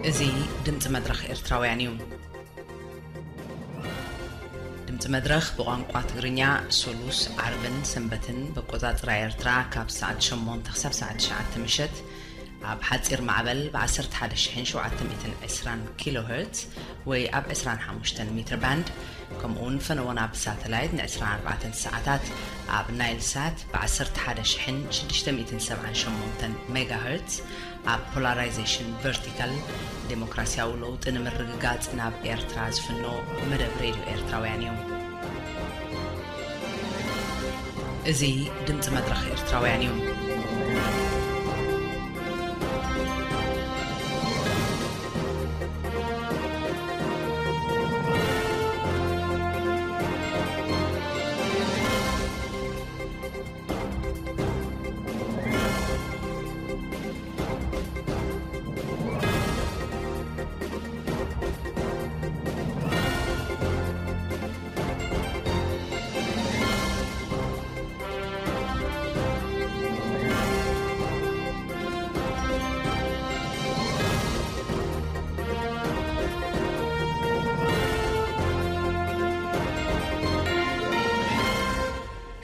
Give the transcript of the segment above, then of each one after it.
እዚ ድምፂ መድረኽ ኤርትራውያን እዩ። ድምፂ መድረኽ ብቋንቋ ትግርኛ ሶሉስ፣ ዓርብን ሰንበትን ብኣቆፃፅራ ኤርትራ ካብ ሰዓት ሸሞንተ ክሳብ ሰዓት ትሽዓተ ምሸት ኣብ ሓፂር ማዕበል ብ ዓሰርተ ሓደ ሺሕን ሸውዓተ ሚእትን ዕስራን ኪሎ ሄርትዝ ወይ ኣብ ዕስራን ሓሙሽተን ሜትር ባንድ፣ ከምኡ እውን ፈነወና ብሳተላይት ን ዕስራን ኣርባዕተን ሰዓታት ኣብ ናይል ሳት ብ ዓሰርተ ሓደ ሺሕን ሽዱሽተ ሚእትን ሰብዓን ሸሞንተን ሜጋ ሄርትዝ፣ ኣብ ፖላራይዜሽን ቨርቲካል ዴሞክራሲያዊ ለውጢ ንምርግጋጽ ናብ ኤርትራ ዝፍኖ መደብ ሬድዮ ኤርትራውያን እዩ። እዚ ድምጺ መድረኽ ኤርትራውያን እዩ።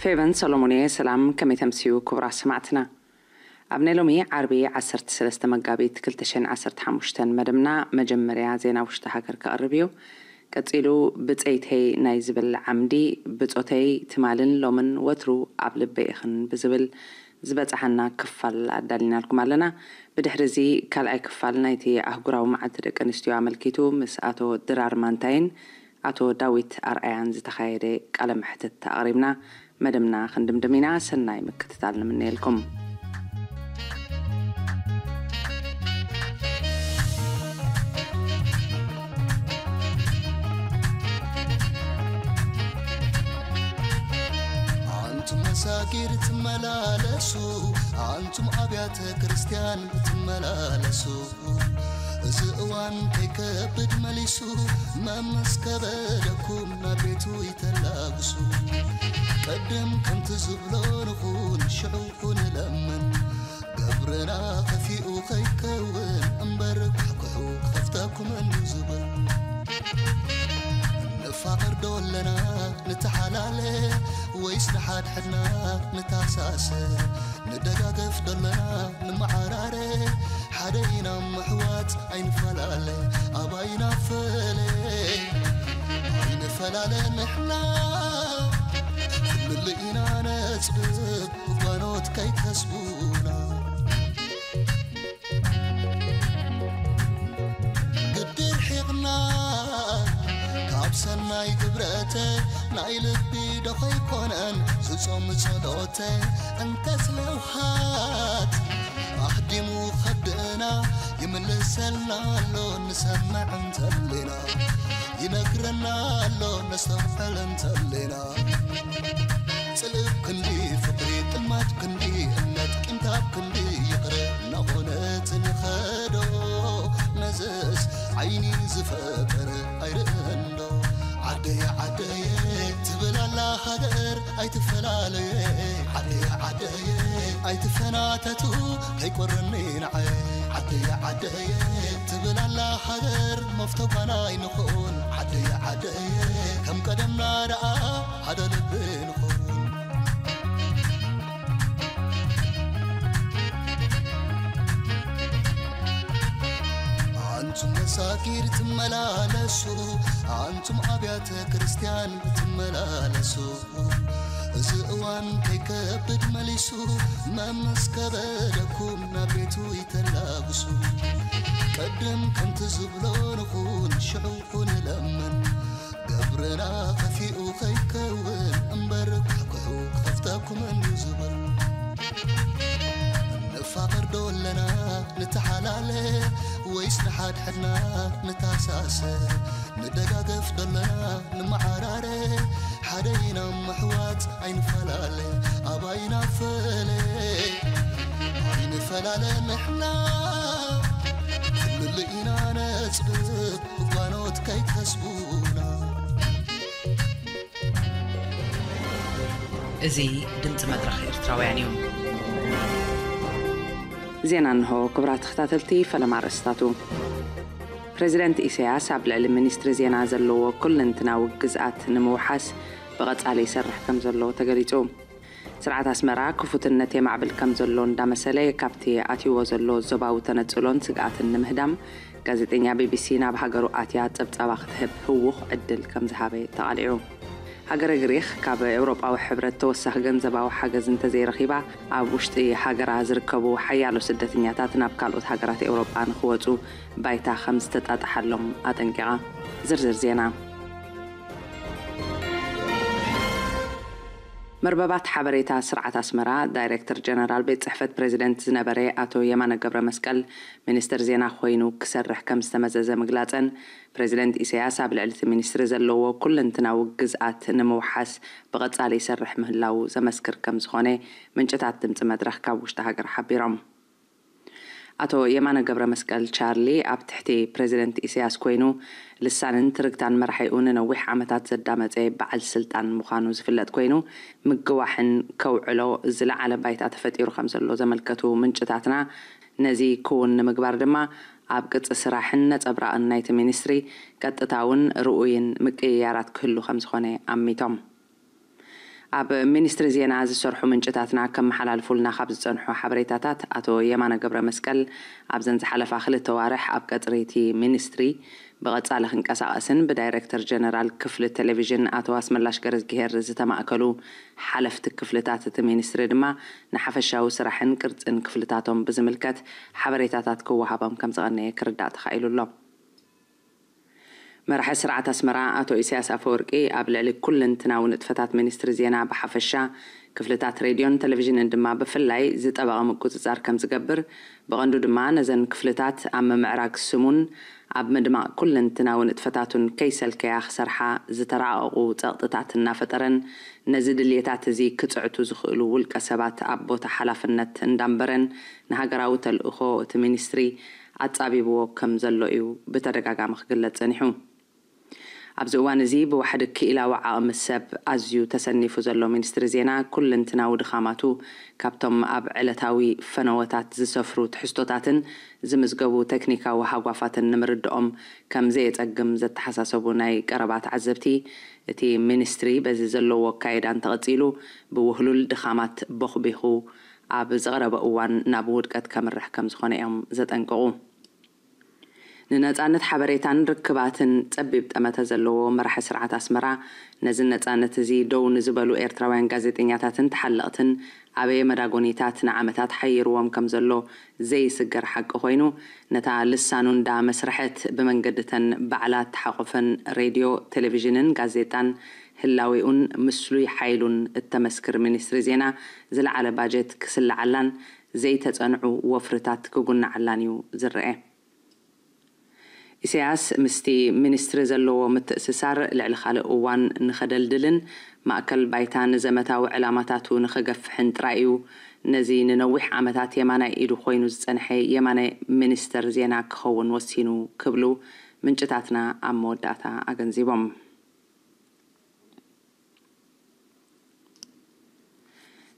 ፌቨን ሰሎሞን እየ። ሰላም፣ ከመይ ተምስዩ ክቡራት ሰማዕትና? ኣብ ናይ ሎሚ ዓርቢ ዓሰርተ ሰለስተ መጋቢት ክልተ ሽሕን ዓሰርተ ሓሙሽተን መደብና መጀመርያ ዜና ውሽጢ ሃገር ክቐርብ እዩ። ቀጺሉ ብጸይተይ ናይ ዝብል ዓምዲ፣ ብጾተይ ትማልን ሎምን ወትሩ ኣብ ልበይ ኢኽን ብዝብል ዝበጽሓና ክፋል ኣዳሊናልኩም ኣለና። ብድሕሪ እዚ ካልኣይ ክፋል ናይቲ ኣህጉራዊ መዓልቲ ደቂ ኣንስትዮ ኣመልኪቱ ምስ ኣቶ ድራር ማንታይን ኣቶ ዳዊት ኣርኣያን ዝተኻየደ ቃለ መሕትት ኣቕሪብና መደብና ክንድምድም ኢና። ሰናይ ምክትታል ንምነየልኩም። ኣንቱም መሳጊድ ትመላለሱ፣ ኣንቱም ኣብያተ ክርስቲያን ትመላለሱ። እዚ እዋን ከይከብድ መሊሱ መምስ ከበደኩም ናብ ቤቱ ይተላግሱ። ቅድም ከምቲ ዝብሎ ንኹን ሽዑ ንለምን፣ ገብርና ከፊኡ ከይከውን እምበር ኳሕኩሑ ክኸፍተኩምን እዩ ዝብል። ንፋቐር ዶ ኣለና ንተሓላለ፣ ወይስ ንሓድሕድና ንታሳሰ? ንደጋገፍ ዶ ኣለና ንመዓራረ? ሓደ ኢና ምሕዋት ኣይንፈላለ፣ ኣባይና ፈለ ኣይንፈላለ ንሕና። ፍልልይ ኢና ነጽብብ ጓኖት ከይተስቡና። ግዲ ርሒቕና ካብ ሰናይ ግብረተ፣ ናይ ልቢ ዶ ኸይኮነን ዝጾም ጸሎተ? እንተስ ለውሃት ኣኽዲሙ ኸድእና፣ ይምልሰልና ኣሎ ንሰምዕ እንተሊና፣ ይነግረና ኣሎ ነስተውዕል እንተሊና። ጽልእ ክንዲ ፍቕሪ፣ ጥልማት ክንዲ እምነት፣ ቂምታብ ክንዲ ይቕረ እናኾነ እቲ ንኸዶ፣ ነዘስ ዓይኒ ዝፈጠረ ኣይርእንዶ? ዓደየ ዓደየ ትብል ኣላ ሃገር ኣይትፈላለየ፣ ዓደየ ዓደየ ኣይትፈናተቱ ከይቆርኒ ንዓየ። ዓደየ ዓደየ ትብል ኣላ ሃገር መፍቶ ጓና ኣይንኹን፣ ዓደየ ዓደየ ከም ቀደምና ደኣ ሓደ ልቢ ንኹን። ኣንቱም መሳጊድ ትመላለሱ፣ ኣንቱም ኣብያተ ክርስቲያን ትመላለሱ። እዚ እዋን ከይከብድ መሊሱ መምስ ከበደኩም ናብ ቤቱ ይተላግሱ። ቅድም ከምቲ ዝብሎ ንኹን ሽዑ ንለምን፣ ገብርና ከፊኡ ከይከውን እምበር ኳሕኩሑ ክኸፍተኩምን እዩ ዝብል። ንፋቐር ዶ ኣለና ንተሓላለ፣ ወይስ ንሓድሕድና ንታሳሰ? ንደጋገፍ ዶ ኣለና ንመዓራረ? ሓደ ኢና ምሕዋት ኣይንፈላለ፣ ኣባይና ፈለ ኣይንፈላለ ንሕና። ፍልልይ ኢና ነጽብብ ጓኖት ከይተስቡና። እዚ ድምፂ መድረኽ ኤርትራውያን እዩ። ዜና እንሆ። ክቡራት ተኸታተልቲ፣ ፈለማ ኣርእስታቱ። ፕሬዚደንት ኢሳያስ ኣብ ልዕሊ ሚኒስትሪ ዜና ዘለዎ ኩለንትናዊ ግዝኣት ንምውሓስ ብቐጻሊ ይሰርሕ ከም ዘሎ ተገሊጹ። ስርዓት ኣስመራ ክፉትነት የማዕብል ከም ዘሎ እንዳመሰለ፣ ካብቲ ኣትይዎ ዘሎ ዞባዊ ተነጽሎን ስግኣትን ንምህዳም፣ ጋዜጠኛ ቢቢሲ ናብ ሃገሩ ኣትያ ጸብጻባ ክትህብ ህዉኽ ዕድል ከም ዝሃበ ተቓሊዑ። ሃገረ ግሪኽ ካብ ኤውሮጳዊ ሕብረት ተወሳኺ ገንዘባዊ ሓገዝ እንተዘይረኺባ፣ ኣብ ውሽጢ ሃገራ ዝርከቡ ሓያሎ ስደተኛታት ናብ ካልኦት ሃገራት ኤውሮጳ ንኽወጹ ባይታ ከም ዝተጣጥሓሎም ኣጠንቂቓ። ዝርዝር ዜና። መርበባት ሓበሬታ ስርዓት ኣስመራ፣ ዳይሬክተር ጀነራል ቤት ጽሕፈት ፕሬዚደንት ዝነበረ ኣቶ የማነ ገብረ መስቀል ሚኒስትር ዜና ኮይኑ ክሰርሕ ከም ዝተመዘዘ ምግላጸን፣ ፕሬዚደንት ኢሳያስ ኣብ ልዕሊ እቲ ሚኒስትሪ ዘለዎ ኩለንትናዊ ግዝኣት ንምውሓስ ብቐጻሊ ይሰርሕ ምህላዉ ዘመስክር ከም ዝኾነ ምንጭታት ድምጺ መድረኽ ካብ ውሽጢ ሃገር ሓቢሮም። ኣቶ የማነ ገብረ መስቀል ቻርሊ ኣብ ትሕቲ ፕሬዚደንት ኢሳያስ ኮይኑ ልሳንን ትርግታን መራሒኡ ንነዊሕ ዓመታት ዘዳመጸ በዓል ስልጣን ምዃኑ ዝፍለጥ ኮይኑ፣ ምግዋሕን ከውዕሎ ዝለዓለ ባይታ ተፈጢሩ ከም ዘሎ ዘመልከቱ ምንጭታትና፣ ነዚ ክውን ንምግባር ድማ ኣብ ቅጽ ስራሕን ነጸብራቕን ናይቲ ሚኒስትሪ ቀጥታውን ርኡይን ምቅይያራት ክህሉ ከም ዝኾነ ኣሚቶም። ኣብ ሚኒስትሪ ዜና ዝሰርሑ ምንጭታትና ከመሓላልፉልና ካብ ዝጸንሑ ሓበሬታታት፣ ኣቶ የማነ ገብረ መስቀል ኣብዘን ዝሓለፋ ክልተ ዋርሕ ኣብ ቀጽሪ እቲ ሚኒስትሪ ብቐጻሊ ክንቀሳቐስን ብዳይሬክተር ጀነራል ክፍሊ ቴሌቪዥን ኣቶ ኣስመላሽ ገረዝግሄር ዝተማእከሉ ሓለፍቲ ክፍልታት እቲ ሚኒስትሪ ድማ ንሓፈሻዊ ስራሕን ቅርጽን ክፍልታቶም ብዝምልከት ሓበሬታታት ክወሃቦም ከም ዝቐነየ ክርዳእ ተኻኢሉ ኣሎ። መራሒ ስርዓት ኣስመራ ኣቶ ኢሳያስ ኣፈወርቂ ኣብ ልዕሊ ኩለንትናዊ ንጥፈታት ሚኒስትሪ ዜና ብሓፈሻ፣ ክፍልታት ሬድዮን ቴሌቪዥንን ድማ ብፍላይ ዝጠበቐ ምቁጽጻር ከም ዝገብር፣ ብቐንዱ ድማ ነዘን ክፍልታት ኣብ ምምዕራግ ስሙን ኣብ ምድማቕ ኩለንትናዊ ንጥፈታቱን ከይሰልከያ ክሰርሓ ዝተራቐቑ ጸቕጥታት እናፈጠረን፣ ነዚ ድልየታት እዚ ክጽዕቱ ዝኽእሉ ውልቀ ሰባት ኣብ ቦታ ሓላፍነት እንዳንበረን ንሃገራዊ ተልእኾ እቲ ሚኒስትሪ ኣጻቢብዎ ከም ዘሎ እዩ ብተደጋጋሚ ክግለጽ ጸኒሑ። ኣብዚ እዋን እዚ ብዋሕዲ ክኢላዊ ዓቕሚ ሰብ ኣዝዩ ተሰኒፉ ዘሎ ሚኒስትሪ ዜና፣ ኩለንትናዊ ድኻማቱ ካብቶም ኣብ ዕለታዊ ፈነወታት ዝሰፍሩ ትሕዝቶታትን ዝምዝገቡ ቴክኒካዊ ሃጓፋትን ንምርድኦም ከም ዘየጸግም ዘተሓሳሰቡ ናይ ቀረባ ተዓዘብቲ፣ እቲ ሚኒስትሪ በዚ ዘለዎ ኣካይዳ እንተቐጺሉ ብውህሉል ድኻማት ቦኽቢኹ ኣብ ዝቐረበ እዋን ናብ ውድቀት ከምርሕ ከም ዝኾነ እዮም ዘጠንቅቑ። ንነጻነት ሓበሬታን ርክባትን ጸቢብ ጠመተ ዘለዎ መራሒ ስርዓት ኣስመራ፣ ነዚ ነጻነት እዚ ደው ንዝበሉ ኤርትራውያን ጋዜጠኛታትን ተሓለቕትን ኣበየ መዳጎኒታት ንዓመታት ሓይርዎም ከም ዘሎ ዘይስገር ሓቂ ኮይኑ፣ ነታ ልሳኑ እንዳ መስርሐት ብመንገድተን ባዕላ እተሓቖፈን ሬድዮ፣ ቴሌቪዥንን ጋዜጣን ህላዌኡን ምስሉይ ሓይሉን እተመስክር ሚኒስትሪ ዜና፣ ዝለዓለ ባጀት ክስልዓላን ዘይተጸንዑ ወፍርታት ክጉንዓላን እዩ ዝረኤ። ኢሳያስ ምስቲ ሚኒስትሪ ዘለዎ ምትእስሳር ልዕሊ ካልእ እዋን ንኸደልድልን ማእከል ባይታ ንዘመታዊ ዕላማታቱ ንኸገፍሕን ጥራይ እዩ። ነዚ ንነዊሕ ዓመታት የማናይ ኢዱ ኮይኑ ዝጸንሐ የማነ ሚኒስተር ዜና ክኸውን ወሲኑ ክብሉ ምንጭታትና ኣብ መወዳእታ ኣገንዚቦም።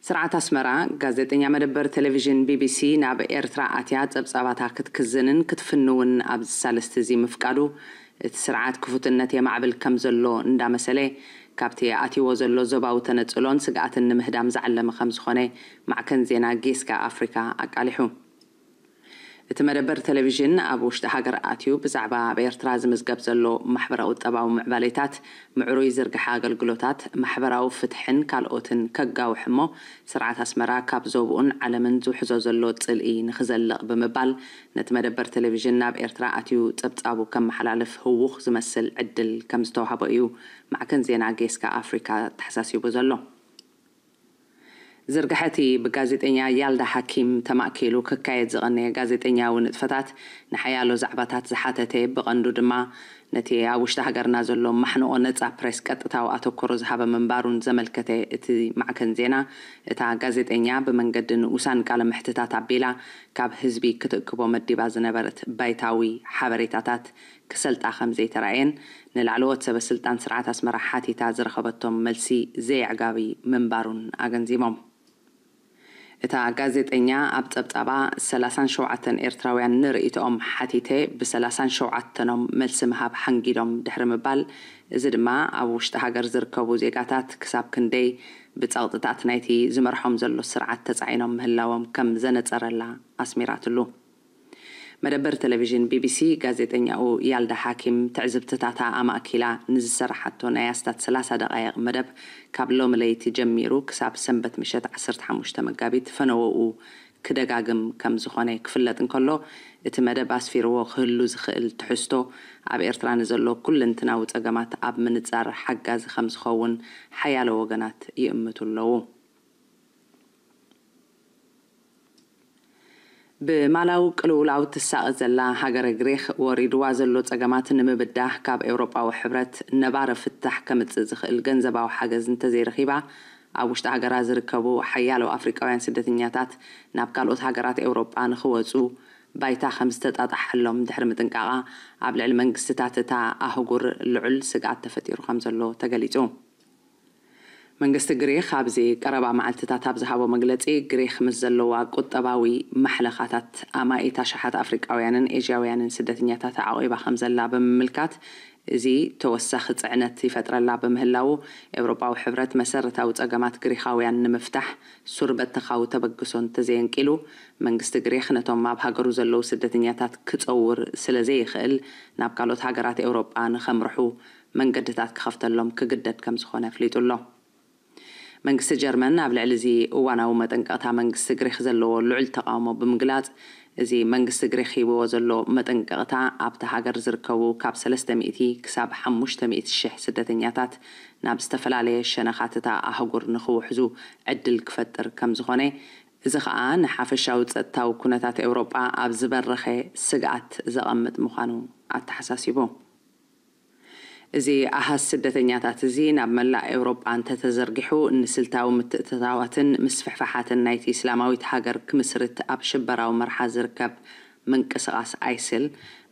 ስርዓት ኣስመራ፣ ጋዜጠኛ መደበር ቴሌቪዥን ቢቢሲ ናብ ኤርትራ ኣትያ ጸብጻባታ ክትክዝንን ክትፍንውን ኣብዚ ሳልስቲ እዚ ምፍቃዱ፣ እቲ ስርዓት ክፉትነት የማዕብል ከም ዘሎ እንዳመሰለ፣ ካብቲ ኣትይዎ ዘሎ ዞባዊ ተነጽሎን ስግኣትን ንምህዳም ዝዓለመ ከም ዝኾነ ማዕከን ዜና ጌስካ ኣፍሪካ ኣቃሊሑ። እቲ መደበር ቴሌቪዥን ኣብ ውሽጢ ሃገር ኣትዩ ብዛዕባ ኣብ ኤርትራ ዝምዝገብ ዘሎ ማሕበራዊ ቁጠባዊ ምዕባሌታት፣ ምዕሩይ ዝርግሐ ኣገልግሎታት፣ ማሕበራዊ ፍትሕን ካልኦትን ከጋውሕ እሞ፣ ስርዓት ኣስመራ ካብ ዞብኡን ዓለምን ዝውሕዞ ዘሎ ጽልኢ ንኽዘልቕ ብምባል፣ ነቲ መደበር ቴሌቪዥን ናብ ኤርትራ ኣትዩ ጸብጻቡ ከመሓላልፍ ህዉኽ ዝመስል ዕድል ከም ዝተዋህቦ እዩ ማዕከን ዜና ጌስካ ኣፍሪካ ተሓሳሲቡ ዘሎ። ዝርግሐ እቲ ብጋዜጠኛ ያልዳ ሓኪም ተማእኪሉ ክካየድ ዝቐነየ ጋዜጠኛዊ ንጥፈታት፣ ንሓያሎ ዛዕባታት ዝሓተተ፣ ብቐንዱ ድማ ነቲ ኣብ ውሽጢ ሃገርና ዘሎ ማሕንቖ ነጻ ፕሬስ ቀጥታዊ ኣተኩሮ ዝሃበ ምንባሩን ዘመልከተ እቲ ማዕከን ዜና፣ እታ ጋዜጠኛ ብመንገዲ ንኡሳን ቃለ መሕትታት ኣቢላ ካብ ህዝቢ ክትእክቦ መዲባ ዝነበረት ባይታዊ ሓበሬታታት ክሰልጣ ከም ዘይተራእየን፣ ንላዕለዎት ሰበ ስልጣን ስርዓት ኣስመራ ሓቲታ ዝረኸበቶም መልሲ ዘየዕጋቢ ምንባሩን ኣገንዚቦም። እታ ጋዜጠኛ ኣብ ጸብጻባ፣ ሰላሳን ሸውዓተን ኤርትራውያን ንርእይቶኦም ሓቲተ፣ ብሰላሳን ሸውዓተኖም መልሲ ምሃብ ሓንጊዶም ድሕሪ ምባል፣ እዚ ድማ ኣብ ውሽጢ ሃገር ዝርከቡ ዜጋታት ክሳብ ክንደይ ብጸቕጥታት ናይቲ ዝመርሖም ዘሎ ስርዓት ተጻዒኖም ምህላዎም ከም ዘነጸረላ ኣስሚራትሉ። መደበር ቴሌቪዥን ቢቢሲ ጋዜጠኛኡ ያልዳ ሓኪም ትዕዝብትታታ ኣማእኪላ ንዝሰራሓቶ ናይ ኣስታት ሰላሳ ደቓይቕ መደብ፣ ካብ ሎሚ ለይቲ ጀሚሩ ክሳብ ሰንበት ምሸት ዓሰርተ ሓሙሽተ መጋቢት ፈነወኡ ክደጋግም ከም ዝኾነ ክፍለጥ እንከሎ፣ እቲ መደብ ኣስፊርዎ ክህሉ ዝኽእል ትሕዝቶ፣ ኣብ ኤርትራ ንዘሎ ኩልንትናዊ ጸገማት ኣብ ምንጻር ሓጋዚ ከም ዝኸውን ሓያሎ ወገናት ይእምቱ ኣለዉ። ብማላዊ ቅልውላው ትሳቐ ዘላ ሃገረ ግሪኽ፣ ወሪድዋ ዘሎ ጸገማት ንምብዳህ ካብ ኤውሮጳዊ ሕብረት ነባሪ ፍታሕ ከምጽእ ዝኽእል ገንዘባዊ ሓገዝ እንተዘይረኺባ፣ ኣብ ውሽጢ ሃገራ ዝርከቡ ሓያሎ ኣፍሪቃውያን ስደተኛታት ናብ ካልኦት ሃገራት ኤውሮጳ ንኽወጹ ባይታ ከም ዝተጣጣሓሎም ድሕሪ ምጥንቃቓ፣ ኣብ ልዕሊ መንግስትታት እታ ኣህጉር ልዑል ስግኣት ተፈጢሩ ከም ዘሎ ተገሊጹ። መንግስቲ ግሪኽ ኣብዚ ቀረባ መዓልትታት ኣብ ዝሃቦ መግለጺ፣ ግሪኽ ምስ ዘለዋ ቁጠባዊ ማሕለኻታት፣ ኣማኢት ኣሽሓት ኣፍሪቃውያንን ኤዥያውያንን ስደተኛታት ኣዕቒባ ከም ዘላ ብምምልካት፣ እዚ ተወሳኺ ጽዕነት ይፈጥረላ ብምህላዉ፣ ኤውሮጳዊ ሕብረት መሰረታዊ ጸገማት ግሪኻውያን ንምፍታሕ ሱር በተኻዊ ተበግሶ እንተዘየንቂሉ፣ መንግስቲ ግሪኽ ነቶም ኣብ ሃገሩ ዘለዉ ስደተኛታት ክጸውር ስለ ዘይኽእል፣ ናብ ካልኦት ሃገራት ኤውሮጳ ንኸምርሑ መንገድታት ክኸፍተሎም ክግደድ ከም ዝኾነ ኣፍሊጡ ኣሎ። መንግስቲ ጀርመን ኣብ ልዕሊ እዚ እዋናዊ መጠንቀቕታ መንግስቲ ግሪኽ ዘለዎ ልዑል ተቓውሞ ብምግላጽ፣ እዚ መንግስቲ ግሪኽ ሂብዎ ዘሎ መጠንቀቕታ ኣብታ ሃገር ዝርከቡ ካብ ሰለስተ ሚእቲ ክሳብ ሓሙሽተ ሚእቲ ሽሕ ስደተኛታት ናብ ዝተፈላለየ ሸነኻት እታ ኣህጉር ንኽውሕዙ ዕድል ክፈጥር ከም ዝኾነ፣ እዚ ኸኣ ንሓፈሻዊ ጸጥታዊ ኩነታት ኤውሮጳ ኣብ ዝበረኸ ስግኣት ዘቐምጥ ምዃኑ ኣተሓሳሲቡ። እዚ ኣሃዝ ስደተኛታት እዚ ናብ መላእ ኤውሮጳ እንተተዘርጊሑ፣ ንስልታዊ ምትእትታዋትን ምስፍሕፋሓትን ናይቲ እስላማዊት ሃገር ክምስርት ኣብ ሽበራዊ መርሓ ዝርከብ ምንቅስቓስ ኣይስል፣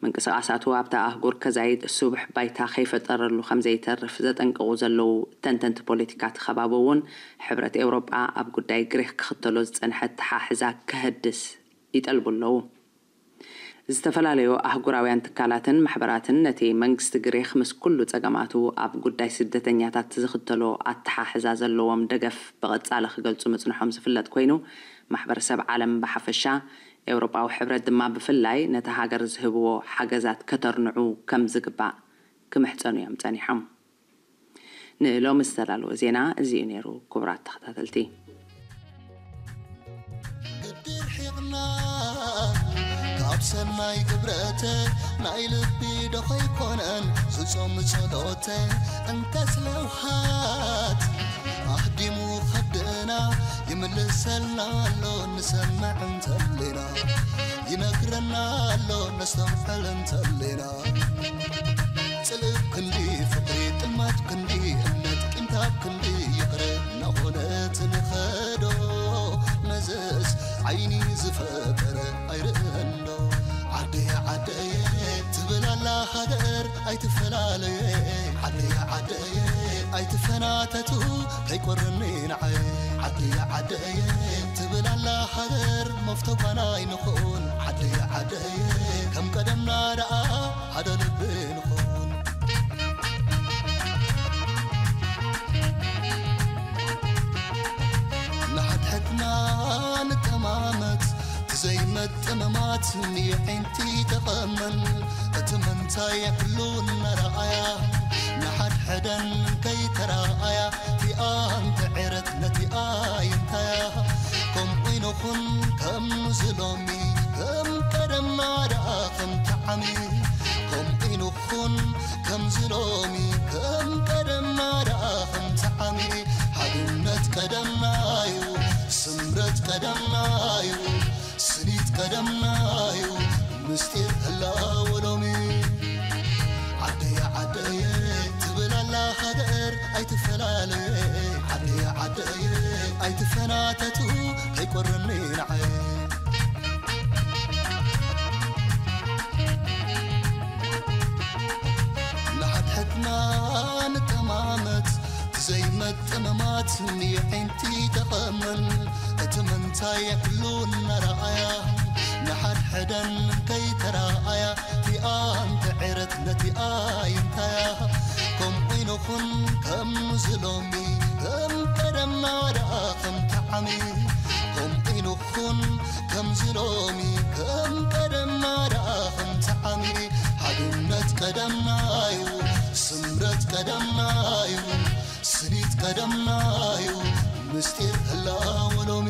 ምንቅስቓሳቱ ኣብታ ኣህጉር ከዛይድ ስቡሕ ባይታ ከይፈጠረሉ ከም ዘይተርፍ ዘጠንቅቑ ዘለዉ ተንተንቲ ፖለቲካ እቲ ከባቢ እውን፣ ሕብረት ኤውሮጳ ኣብ ጉዳይ ግሪኽ ክኽተሎ ዝጸንሐ ኣተሓሕዛ ከህድስ ይጠልቡ ኣለዉ። ዝተፈላለዩ ኣህጉራውያን ትካላትን ማሕበራትን ነቲ መንግስቲ ግሪኽ ምስ ኩሉ ጸገማቱ ኣብ ጉዳይ ስደተኛታት ዝኽተሎ ኣተሓሕዛ ዘለዎም ደገፍ ብቐጻሊ ክገልጹ ምጽንሖም ዝፍለጥ ኮይኑ፣ ማሕበረሰብ ዓለም ብሓፈሻ፣ ኤውሮጳዊ ሕብረት ድማ ብፍላይ ነታ ሃገር ዝህብዎ ሓገዛት ከተርንዑ ከም ዝግባእ ክምሕጸኑ እዮም ጸኒሖም። ንሎሚ ዝተዳለወ ዜና እዚ እዩ ነይሩ። ክቡራት ተኸታተልቲ፣ ግዲ ርሒቕና ካብ ሰናይ ግብረተ፣ ናይ ልቢ ዶ ኸይኮነን ዝጾም ጸሎተ? እንተስ ለውሃት ኣህዲሙ ኸብድና፣ ይምልሰልና ኣሎ ንሰምዕ እንተሊና፣ ይነግረና ኣሎ ነስተውዕል እንተሊና። ጽልእ ክንዲ ፍቕሪ፣ ጥልማት ክንዲ እምነት፣ ቂምታ ክንዲ ይቕረ እናኾነ ትንኸዶ መዘዝ ዓይኒ ዝፈጠረ ኣይርእንዶ። ዓደየ ዓደየ ትብል ኣላ ሃገር ኣይትፈላለየ። ዓደየ ዓደየ ኣይትፈናተቱ ከይቆርኒ ንዓየ። ዓደየ ዓደየ ትብል ኣላ ሃገር መፍቶ ጓና ኣይንኹን። ዓደየ ዓደየ ከም ቀደምና ደኣ ሓደ ልቢ ንኹን። ንሓድሕድና ንጠማመት፣ እቲ ዘይመጥመማት ንየዒንቲ ተቐመን፣ እቲ ምንታይ ኩሉ እናረኣያ፣ ንሓድሕደን ከይተረኣያ፣ እቲኣ እንተዔረት ነቲኣ ይንታያ። ከምኡ ይንኹን ከምዚ ሎሚ፣ ከም ቀደምና ደኣ ከም ተዓሚ፣ ከምኡ ይንኹን ከምዚ ሎሚ፣ ከም ቀደምና ደኣ ከም ተዓሚ። ሓድነት ቀደምናዩ፣ ስምረት ቀደምናዩ፣ ስኒት ቀደምናዩ፣ ምስጢር ህላወ ሎሚ። ዓደየ ዓደየ ትብል ኣላ ሃገር ኣይትፈላለየ። ዓደየ ዓደየ ኣይትፈናተቱ ከይቆርኒ ንዓየ። ንሓድሕድና ንጠማመት፣ ዘይመ ጠመማት የዒንቲ ተቐመል እቲ ምንታይ ኩሉ እናረኣያ ንሓድሕደን ከይተረኣያ እቲኣ እንተዔረት ነቲኣ ይንታያ። ከምኡ ኢንኹን ከም ዝሎሚ ከም ቀደምና ደኣ ከም ተዓሚ ከምኡ ኢንኹን ከም ዝሎሚ ከም ቀደምና ደኣ ከም ተዓሚ ሓድነት ቀደምና እዩ ስምረት ቀደምና እዩ ስኒት ቀደምና እዩ ምስጢር ህላወ ሎሚ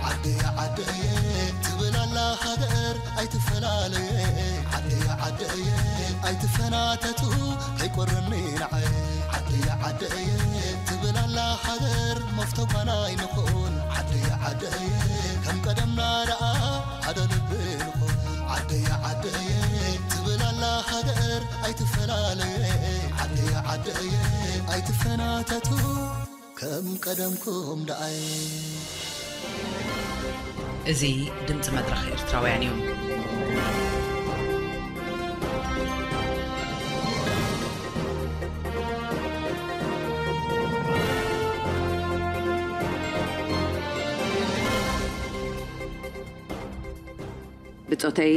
ዓደየ ዓደየ ትብል ኣላ ሃገር ኣይትፈላለየ ዓደየ ዓደየ ኣይትፈናተቱ ከይቆረኒ ንዓየ ዓደየ ዓደየ ትብል ኣላ ሃገር መፍቶ ጓና ኣይንኹን ዓደየ ዓደየ ከም ቀደምና ደኣ ሓደ ልቢ ንኹን ዓደየ ዓደየ ትብል ኣላ ሃገር ኣይትፈላለየ ዓደየ ዓደየ ኣይትፈናተቱ ከም ቀደምኩም ደኣየ። እዚ ድምፂ መድረኽ ኤርትራውያን እዩ። ብጾተይ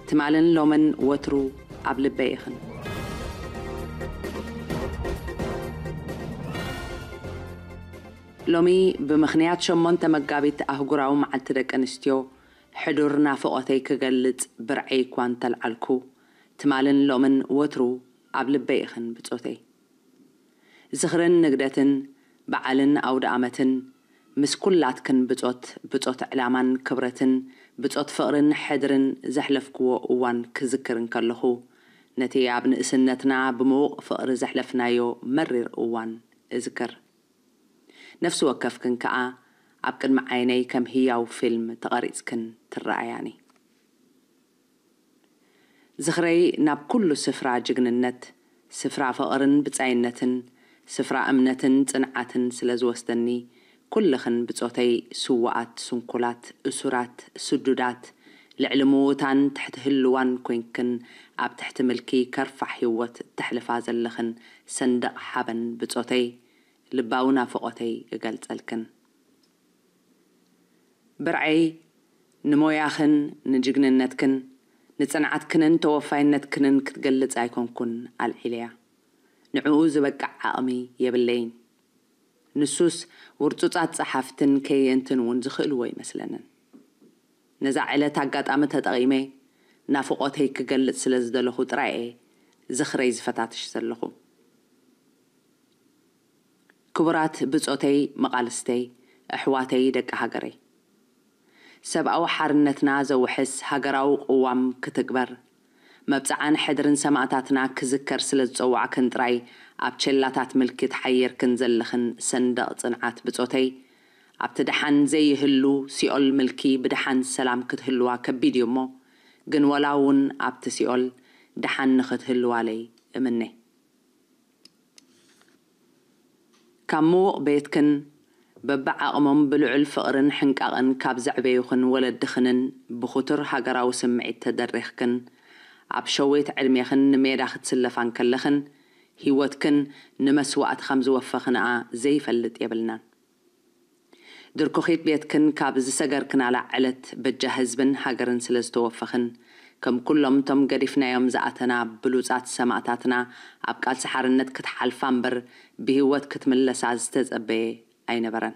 ትማልን ሎምን ወትሩ ኣብ ልበይ ኢኽን። ሎሚ ብምኽንያት ሸሞንተ መጋቢት ኣህጉራዊ መዓልቲ ደቂ ኣንስትዮ ሕዱር ናፍቖተይ ክገልጽ ብርዐይ እኳ እንተልዓልኩ፣ ትማልን ሎምን ወትሩ ኣብ ልበይ ኢኽን ብጾተይ። ዝኽርን ንግደትን በዓልን ኣውደኣመትን ምስ ኩላትክን ብጾት ብጾት ዕላማን ክብረትን ብጾት ፍቕርን ሕድርን ዘሕለፍክዎ እዋን ክዝክር እንከለኹ፣ ነቲ ኣብ ንእስነትና ብምዉቕ ፍቕሪ ዘሕለፍናዮ መሪር እዋን እዝክር። ነፍሲ ወከፍክን ከኣ ኣብ ቅድሚ ዓይነይ ከም ህያው ፊልም ተቐሪጽክን ትረኣያኒ። ዝኽረይ ናብ ኩሉ ስፍራ ጅግንነት፣ ስፍራ ፍቕርን ብጻይነትን፣ ስፍራ እምነትን ጽንዓትን ስለ ዝወስደኒ፣ ኩልኽን ብጾተይ ስዉኣት፣ ስንኩላት፣ እሱራት፣ ስዱዳት፣ ልዕሊ ምዉታን ትሕቲ ህልዋን ኮይንክን ኣብ ትሕቲ ምልኪ ከርፋሕ ህይወት ተሕልፋ ዘለኽን ሰንደቕ ሓበን ብጾተይ፣ ልባዊ ናፍቖተይ እገልጸልክን። ብርዐይ ንሞያኽን ንጅግንነትክን ንጽንዓትክንን ተወፋይነትክንን ክትገልጽ ኣይኮንኩን ኣልዒለያ። ንዕኡ ዝበቅዕ ዓቕሚ የብለይን። ንሱስ ውርጹጻት ጸሓፍትን ከየንትን እውን ዝኽእልዎ ኣይመስለንን። ነዛ ዕለት ኣጋጣሚ ተጠቒመ ናፍቖተይ ክገልጽ ስለ ዝደለኹ ጥራይ እየ ዝኽረይ ዝፈታትሽ ዘለኹ። ክቡራት ብጾተይ መቓልስተይ፣ ኣሕዋተይ ደቂ ሃገረይ። ሰብኣዊ ሓርነትና ዘውሕስ ሃገራዊ ቅዋም ክትግበር፣ መብጽዓን ሕድርን ሰማእታትና ክዝከር ስለ ዝጸዋዕክን ጥራይ ኣብ ቸላታት ምልኪ ተሓይርክን ዘለኽን ሰንደቕ ጽንዓት ብጾተይ፣ ኣብቲ ደሓን ዘይህሉ ሲኦል ምልኪ ብደሓን ሰላም ክትህልዋ ከቢድ እዩ እሞ፣ ግን ወላ እውን ኣብቲ ሲኦል ደሓን ንኽትህልዋለይ እምነ። ካብ ምዉቕ ቤትክን በብዓቕሞም ብልዑል ፍቕርን ሕንቃቕን ካብ ዘዕበዩኽን ወለድኽንን ብኽቱር ሃገራዊ ስምዒት ተደሪኽክን ኣብ ሸዊት ዕድሜኽን ንሜዳ ክትስለፋ እንከለኽን ህይወትክን ንመስዋእቲ ከም ዝወፈኽንኣ ዘይፈልጥ የብልናን። ድርኩኺት ቤትክን ካብ ዝሰገርክናላ ዕለት በጃ ህዝብን ሃገርን ስለ ዝተወፈኽን፣ ከም ኩሎም እቶም ገዲፍናዮም ዝኣተና ብሉጻት ሰማእታትና ኣብ ቃልሲ ሓርነት ክትሓልፋ እምበር ብህይወት ክትምለሳ ዝተጸበየ ኣይነበረን።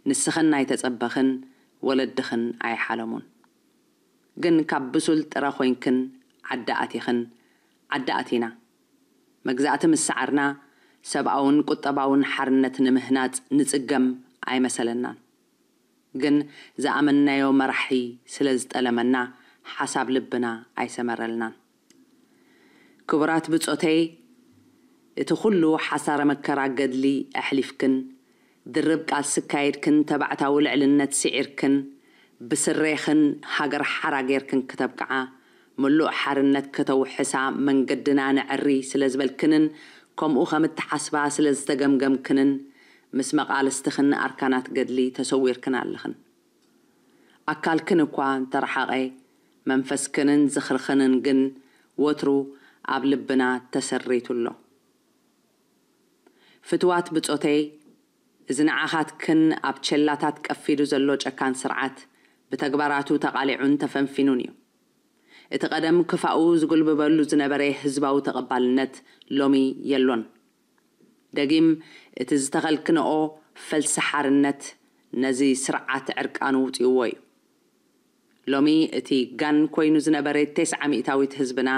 ንስኽን ኣይተጸበኽን፣ ወለድኽን ኣይሓለሙን። ግን ካብ ብሱል ጥረ ኮይንክን ዓዲ ኣቲኽን፣ ዓዲ ኣቲና። መግዛእቲ ምስ ሰዓርና፣ ሰብኣውን ቁጠባውን ሓርነት ንምህናጽ ንጽገም ኣይመሰለናን። ግን ዝኣመንናዮ መራሒ ስለ ዝጠለመና፣ ሓሳብ ልብና ኣይሰመረልናን። ክቡራት ብጾተይ፣ እቲ ኩሉ ሓሳረ መከራ ገድሊ ኣሕሊፍክን፣ ድርብ ቃልሲ ኣካይድክን ተባዕታዊ ልዕልነት ስዒርክን፣ ብስሬኽን ሃገር ሓራ ጌርክን ክተብቅዓ፣ ምሉእ ሓርነት ከተውሕሳ መንገድና ነዐሪ ስለ ዝበልክንን ከምኡ ከም እትሓስባ ስለ ዝተገምገምክንን፣ ምስ መቓልስትኽን ኣርካናት ገድሊ ተሰዊርክን ኣለኽን። ኣካልክን እኳ እንተረሓቐ፣ መንፈስክንን ዝኽርኽንን ግን ወትሩ ኣብ ልብና ተሰሪቱ ኣሎ። ፍትዋት ብጾተይ፣ እዚ ንዓኻትክን ኣብ ቸላታት ቀፊዱ ዘሎ ጨካን ስርዓት ብተግባራቱ ተቓሊዑን ተፈንፊኑን እዩ። እቲ ቀደም ክፋኡ ዝጉልብበሉ ዝነበረ ህዝባዊ ተቐባልነት ሎሚ የሎን። ደጊም እቲ ዝተኸልክንኦ ፈልሲ ሓርነት ነዚ ስርዓት ዕርቃኑ ውጽእዎ እዩ። ሎሚ እቲ ጋን ኮይኑ ዝነበረ ተስዓ ሚእታዊት ህዝብና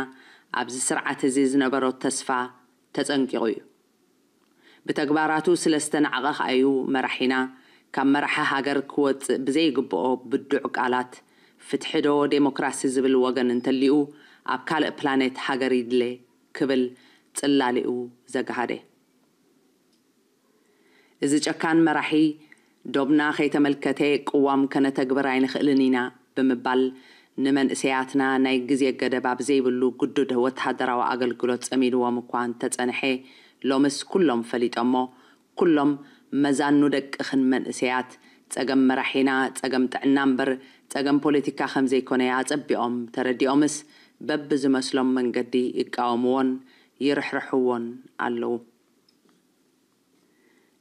ኣብዚ ስርዓት እዚ ዝነበሮ ተስፋ ተጸንቂቑ እዩ። ብተግባራቱ ስለ ዝተናዕቐ ከኣዩ መራሒና ካብ መራሒ ሃገር ክወጽእ ብዘይግብኦ ብዱዕ ቃላት ፍትሒ ዶ ዴሞክራሲ ዝብል ወገን እንተልዩ ኣብ ካልእ ፕላኔት ሃገር ይድለ ክብል ጽላሊኡ ዘግሃደ። እዚ ጨካን መራሒ ዶብና ከይተመልከተ ቅዋም ከነተግብር ኣይንኽእልን ኢና ብምባል ንመንእሰያትና ናይ ግዜ ገደብ ኣብ ዘይብሉ ግዱድ ወተሃደራዊ ኣገልግሎት ጸሚድዎም እኳ እንተጸንሐ፣ ሎምስ ኩሎም ፈሊጦሞ፣ ኩሎም መዛኑ ደቅኽን መንእሰያት ጸገም መራሒና ጸገም ጥዕና እምበር ጸገም ፖለቲካ ከም ዘይኮነ ኣጸቢቖም ተረዲኦምስ በብዝመስሎም መንገዲ ይቃወምዎን ይርሕርሕዎን ኣለዉ።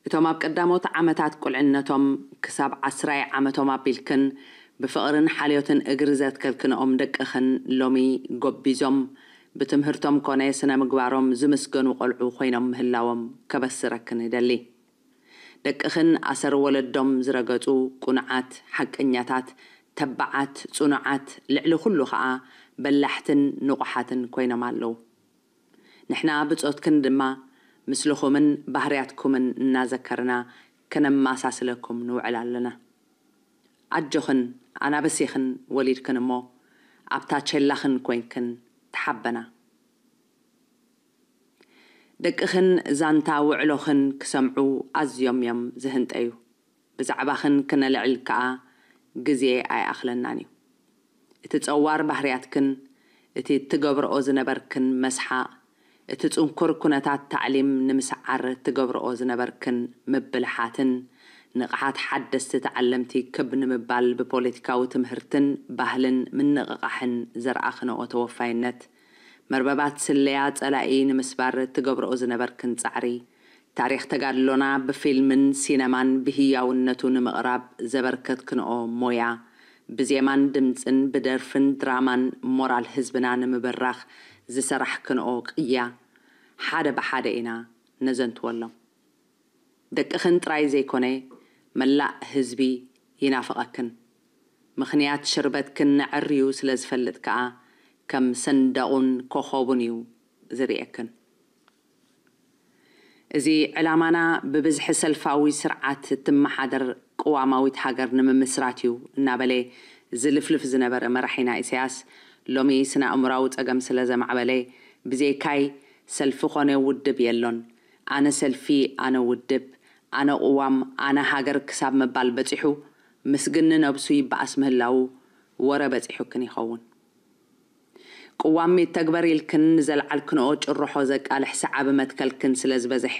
እቶም ኣብ ቀዳሞት ዓመታት ቁልዕነቶም ክሳብ ዓስራይ ዓመቶም ኣቢልክን ብፍቕርን ሓልዮትን እግሪ ዘትከልክንኦም ደቅኽን ሎሚ ጎቢዞም ብትምህርቶም ኮነ ስነ ምግባሮም ዝምስገኑ ቆልዑ ኮይኖም ምህላዎም ከበስረክን እደሊ። ደቅኽን ኣሰር ወለዶም ዝረገጹ ቁኑዓት፣ ሓቀኛታት፣ ተባዓት፣ ጽኑዓት፣ ልዕሊ ኩሉ ኸኣ በላሕትን ንቑሓትን ኮይኖም ኣለዉ። ንሕና ብጾትክን ድማ ምስልኹምን ባህርያትኩምን እናዘከርና ከነማሳስለኩም ንውዕል ኣለና። ኣጆኽን ኣናብስ ኢኽን ወሊድክን እሞ ኣብታ ቸላኽን ኮይንክን ተሓበና። ደቅኽን ዛንታ ውዕሎኽን ክሰምዑ ኣዝዮም እዮም ዝህንጠዩ። ብዛዕባኽን ክነልዕል ከኣ ግዜ ኣይኣኽለናን እዩ። እቲ ጸዋር ባህርያትክን፣ እቲ እትገብርኦ ዝነበርክን መስሓቕ፣ እቲ ጽንኩር ኩነታት ታዕሊም ንምስዓር እትገብርኦ ዝነበርክን ምብልሓትን፣ ንቕሓት ሓደስቲ ተዓለምቲ ክብ ንምባል ብፖለቲካዊ ትምህርትን ባህልን ምንቕቓሕን ዘርኣኽንኦ ተወፋይነት፣ መርበባት ስለያ ጸላኢ ንምስባር እትገብርኦ ዝነበርክን ጻዕሪ፣ ታሪኽ ተጋድሎና ብፊልምን ሲነማን ብህያውነቱ ንምቕራብ ዘበርከትክንኦ ሞያ፣ ብዜማን ድምጽን ብደርፍን ድራማን ሞራል ህዝብና ንምብራኽ ዝሰራሕክንኦ ቅያ ሓደ ብሓደ ኢና ነዘንትወሎም። ደቅኽን ጥራይ ዘይኮነ መላእ ህዝቢ ይናፍቐክን። ምኽንያት ሽርበትክን ነዐርዩ ስለ ዝፈልጥ ከኣ ከም ሰንደቑን ኮኾቡን እዩ ዝርእየክን። እዚ ዕላማና ብብዝሒ ሰልፋዊ ስርዓት እትመሓደር ቅዋማዊት ሃገር ንምምስራት እዩ እናበለ ዝልፍልፍ ዝነበረ መራሒና ኢሳያስ፣ ሎሚ ስነ ኣእምራዊ ጸገም ስለ ዘማዕበለ፣ ብዘይካይ ሰልፊ ኮነ ውድብ የሎን፣ ኣነ ሰልፊ፣ ኣነ ውድብ፣ ኣነ ቅዋም፣ ኣነ ሃገር ክሳብ ምባል በጺሑ፣ ምስግኒ ነብሱ ይበኣስ ምህላዉ ወረ በጺሑክን ይኸውን። ቅዋም ይተግበር ኢልክን ንዘልዓልክንኦ ጭርሖ ዘቃልሕ ሰዓቢ መትከልክን ስለ ዝበዝሐ፣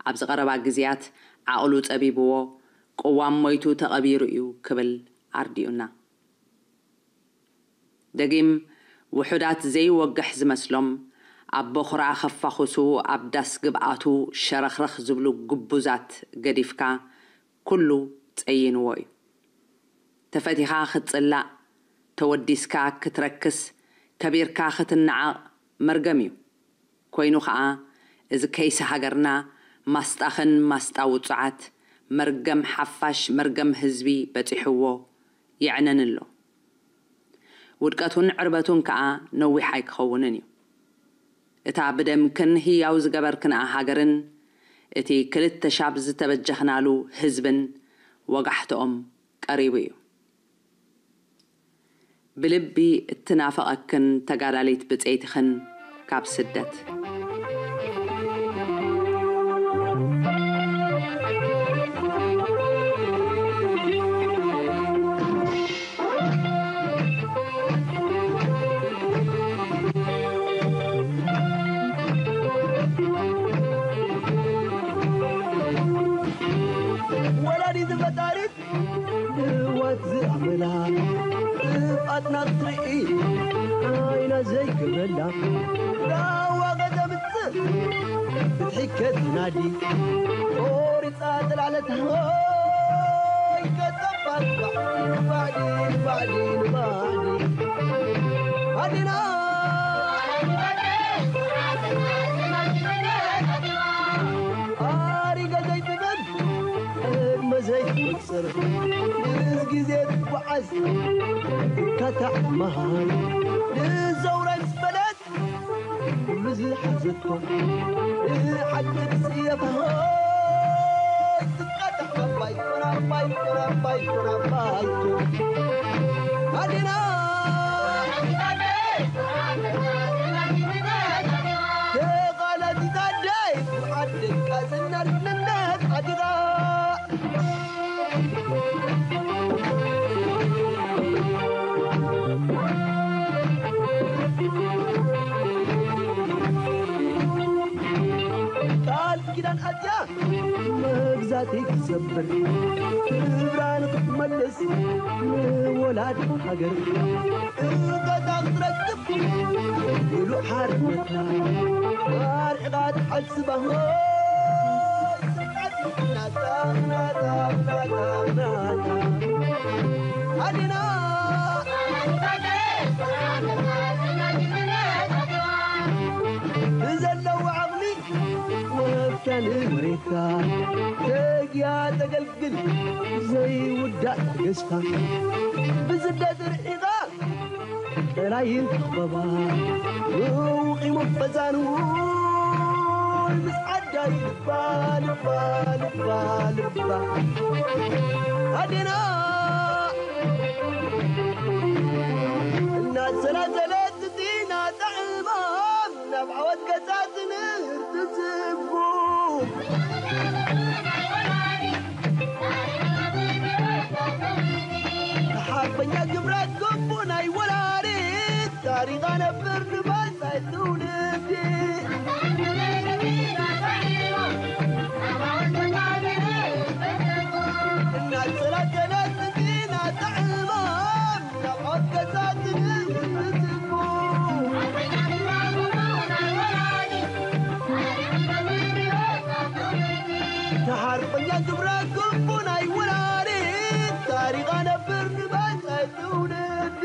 ኣብዚ ቀረባ ግዜያት ዓቕሉ ጸቢብዎ፣ ቅዋም ሞይቱ ተቐቢሩ እዩ ክብል ኣርዲኡና። ደጊም ውሑዳት ዘይወግሕ ዝመስሎም፣ ኣብ ቦኽራ ከፋኹሱ ኣብ ዳስ ግብኣቱ ሸረኽረኽ ዝብሉ ግቡዛት ገዲፍካ፣ ኩሉ ጸይንዎ እዩ። ተፈቲኻ ክትጽላእ፣ ተወዲስካ ክትረክስ፣ ከቢርካ ክትነዓቕ መርገም እዩ። ኮይኑ ኸኣ፣ እዚ ከይሲ ሃገርና፣ ማስጣኽን ማስጣ ውጹዓት፣ መርገም ሓፋሽ፣ መርገም ህዝቢ በጺሕዎ የዕነን ኣሎ። ውድቀቱን ዕርበቱን ከኣ ነዊሕ ኣይክኸውንን እዩ። እታ ብደምክን ህያው ዝገበርክንኣ ሃገርን፣ እቲ ክልተ ሻብ ዝተበጀኽናሉ ህዝብን ወጋሕትኦም ቀሪቡ እዩ። ብልቢ እትናፍቐክን ተጋዳሊት ብጸይትኽን ካብ ስደት። ወላዲት ፈጣሪት ንዋት ዝኣመላ፣ ጥፋትና ክትርኢ ዓይና ዘይገብረላ፣ ዳዋ ከተምጽእ ከትናዲ ቆሪጻ ጥላለታ ሆይ ከተባጽባዕ ባዕዲ ባዕዲ ባዕዲ ኣዲና ኣሪገ ዘይትብል ዕድመ ዘይትቁጽር ምስ ግዜ ትጓዓዝ ካታዕ መሃር ንዘውራይ ምስ በለት ኩሉ ዝሓዘቶ ንሓቂ ትጽየፋ ትቃጣዕ ባይቶና ባይቶና ባይቶና ባይቶ ኣዴና ተቓላቲት ኣደይ ዓደይ ቃጽና ልትነት ዓዲራ ቃል ኪዳን ኣትያ መግዛእቲ ክትሰብር ክብራ ንክትመልስ ንወላድ ሃገር እገዛ ክትረክብ ምሉእ ሓርነታ ኣርሒቓ ትሓስባ ኣዴና ብዘለዎ ዓቕሚ ወፍታ ንመሬታ ተግያ ተገልግል ዘይውዳእ ተገዝታ ብስደት ርሒቓ ጠላይን ክበባ ውቂሙ ፈዛኑ ምስ ዓዳይ ልባ ልባ ልባ ልባ ኣዴና እናሰላሰለት ዲና ጣዕማም ናብ ዓወት ገጻ ትምህርቲ ዝቡ ሓርበኛ ግብረ ግቡ ናይ ወላዲት ታሪኻ ነብር ንመጻኢ ትውልዲ እናጸላጸለት ዲና ጣዕማም ተሓርበኛ ግብረ ግቡ ናይ ወላዲት ታሪኻ ነብር ንመጻኢ ትውልዲ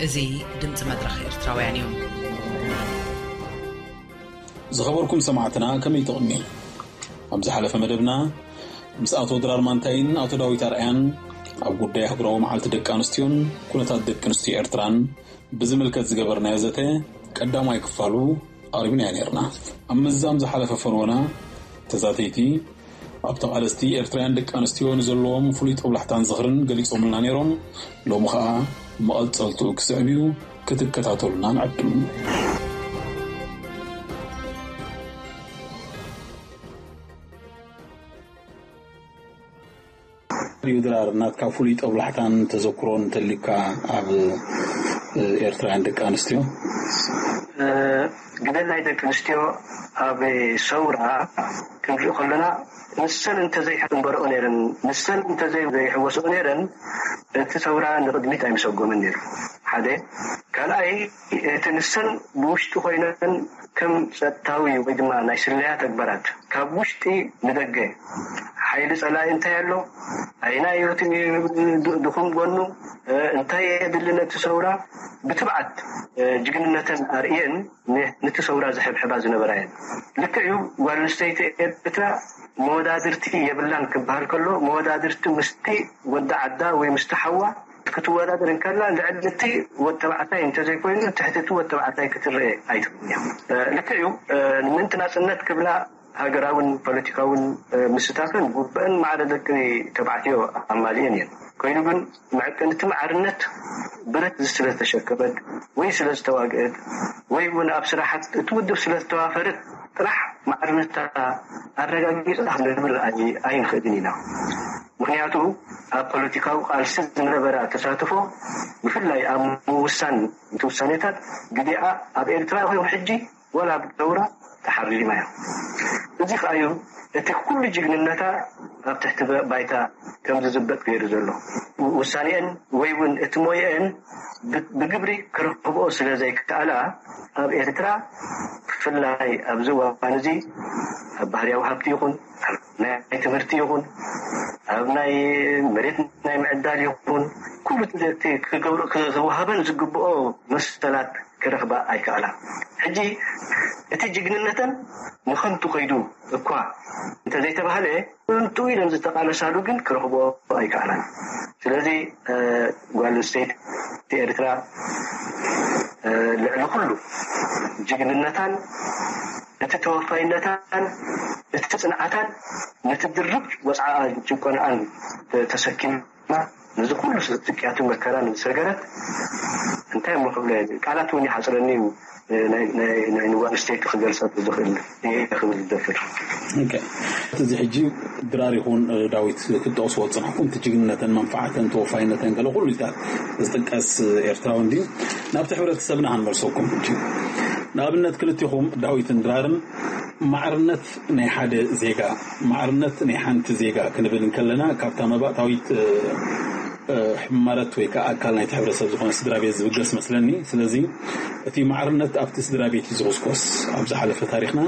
እዚ ድምፂ መድረኽ ኤርትራውያን እዩ። ዝኸበርኩም ሰማዕትና ከመይ ትቕኒ? ኣብ ዝሓለፈ መደብና ምስ ኣቶ ድራር ማንታይን ኣቶ ዳዊት ኣርኣያን ኣብ ጉዳይ ኣህጉራዊ መዓልቲ ደቂ ኣንስትዮን ኩነታት ደቂ ኣንስትዮ ኤርትራን ብዝምልከት ዝገበርናዮ ዘተ ቀዳማይ ክፋሉ ኣቕሪብናዮ ነይርና። ኣብ ምዝዛም ዝሓለፈ ፈነወና ተዛተይቲ ኣብ ተቓለስቲ ኤርትራውያን ደቂ ኣንስትዮ ንዘለዎም ፍሉይ ጦብላሕታን ዝኽርን ገሊጾምልና ነይሮም። ሎሚ ኸኣ መቐጸልትኡ ክስዕብ እዩ። ክትከታተሉና ንዕድም። ድራር ናትካ ፍሉይ ጦብላሕታን ተዘክሮን እንተልዩካ ኣብ ኤርትራውያን ደቂ ኣንስትዮ ግደ ናይ ደቂ ኣንስትዮ ኣብ ሰውራ ክንርኢ ከለና ንሰን እንተዘይሕንበረኦ ነይረን ንሰን እንተዘይሕወስኦ ነይረን እቲ ሰውራ ንቕድሚት ኣይምሰጎምን ነይሩ ሓደ ካልኣይ እቲ ንሰን ብውሽጢ ኮይነን ከም ጸጥታዊ ወይ ድማ ናይ ስለያ ተግባራት ካብ ውሽጢ ንደገ ሓይሊ ጸላኢ እንታይ ኣሎ ኣይናይ ድኹም ጎኑ እንታይ የድሊ ነቲ ሰውራ ብትብዓት ጅግንነተን ኣርእየን ነቲ ሰውራ ዝሕብሕባ ዝነበራ እየን። ልክዕ እዩ ጓል ኣንስተይቲ ኤርትራ መወዳድርቲ የብላን ክበሃል ከሎ መወዳድርቲ ምስቲ ወዲ ዓዳ ወይ ምስቲ ሓዋ ክትወዳደር እንከላ ልዕሊ እቲ ወድ ተባዕታይ እንተዘይኮይኑ ትሕቲ እቲ ወድ ተባዕታይ ክትረኤ ኣይትኽእልን እያ። ልክዕ እዩ ምእንቲ ናፅነት ክብላ ሃገራውን ፖለቲካውን ምስታፈን ጉበአን ማዕረ ደቂ ተባዕትዮ ኣማሊአን እየን። ኮይኑ ግን መዐቀኒ እቲ ማዕርነት ብረት ስለዝተሸከመት ወይ ስለዝተዋግአት ወይ እውን ኣብ ስራሓት እቲ ውድብ ስለዝተዋፈረት ጥራሕ ማዕርነታ ኣረጋጊፃ ክንብል ኣይንኽእልን ኢና። ምኽንያቱ ኣብ ፖለቲካዊ ቃልሲ ዝነበራ ተሳትፎ፣ ብፍላይ ኣብ ምውሳን እቲ ውሳኔታት፣ ግዜኣ ኣብ ኤርትራ ይኹን ሕጂ ዋላ ኣብ ሰውራ ተሓሪማ እያ። እዚ ከኣዩ እቲ ኩሉ ጅግንነታ ኣብ ትሕቲ ባይታ ከም ዝዝበጥ ገይሩ ዘሎ። ውሳኔአን ወይ እውን እቲ ሞየአን ብግብሪ ክረኽብኦ ስለ ዘይከኣላ፣ ኣብ ኤርትራ ብፍላይ ኣብዚ እዋን እዚ ኣብ ባህርያዊ ሃብቲ ይኹን፣ ኣብ ናይ ትምህርቲ ይኹን፣ ኣብ ናይ መሬት ናይ ምዕዳል ይኹን፣ ኩሉ እቲ ክገብሩ ክወሃበን ዝግብኦ መሰላት ክረኽባ ኣይከኣላ። ሕጂ እቲ ጅግንነተን ንኸንቱ ከይዱ እኳ እንተዘይተባህለ፣ እንቱ ኢለን ዝተቃለሳሉ ግን ክረኽቦ ኣይከኣላን። ስለዚ ጓል ኣንስተይቲ ኤርትራ ልዕሊ ኩሉ ጅግንነታን እቲ ተወፋይነታን እቲ ጽንዓታን ነቲ ድርብ ወጽዓኣን ጭቆናኣን ተሰኪማ፣ ነዚ ኩሉ ስቅያትን መከራን ዝሰገረት፣ እንታይ እሞ ክብሎ፣ ቃላት እውን ይሓጽረኒ እዩ። ናይ ንጓል ኣንስተይቲ ክገልጸ ዝኽእል ክብል ዝደፍር። እዚ ሕጂ ድራር ይኹን ዳዊት ክትጠቕስዎ ዝጸናሕኩም እቲ ጅግንነተን መንፋዓተን ተወፋይነተን ገለ ኩሉ ዝጥቀስ ኤርትራዊ እንዲ ናብቲ ሕብረተሰብና ክንመልሰኩም። ንኣብነት ክልቲኹም ዳዊትን ድራርን ማዕርነት ናይ ሓደ ዜጋ፣ ማዕርነት ናይ ሓንቲ ዜጋ ክንብል እንከለና ካብታ መባእታዊት ሕማረት ወይ ከዓ ኣካል ናይቲ ሕብረተሰብ ዝኾነ ስድራ ቤት ዝብገስ መስለኒ። ስለዚ እቲ ማዕርነት ኣብቲ ስድራ ቤት እዩ ዝኹስኮስ። ኣብ ዝሓለፈ ታሪኽና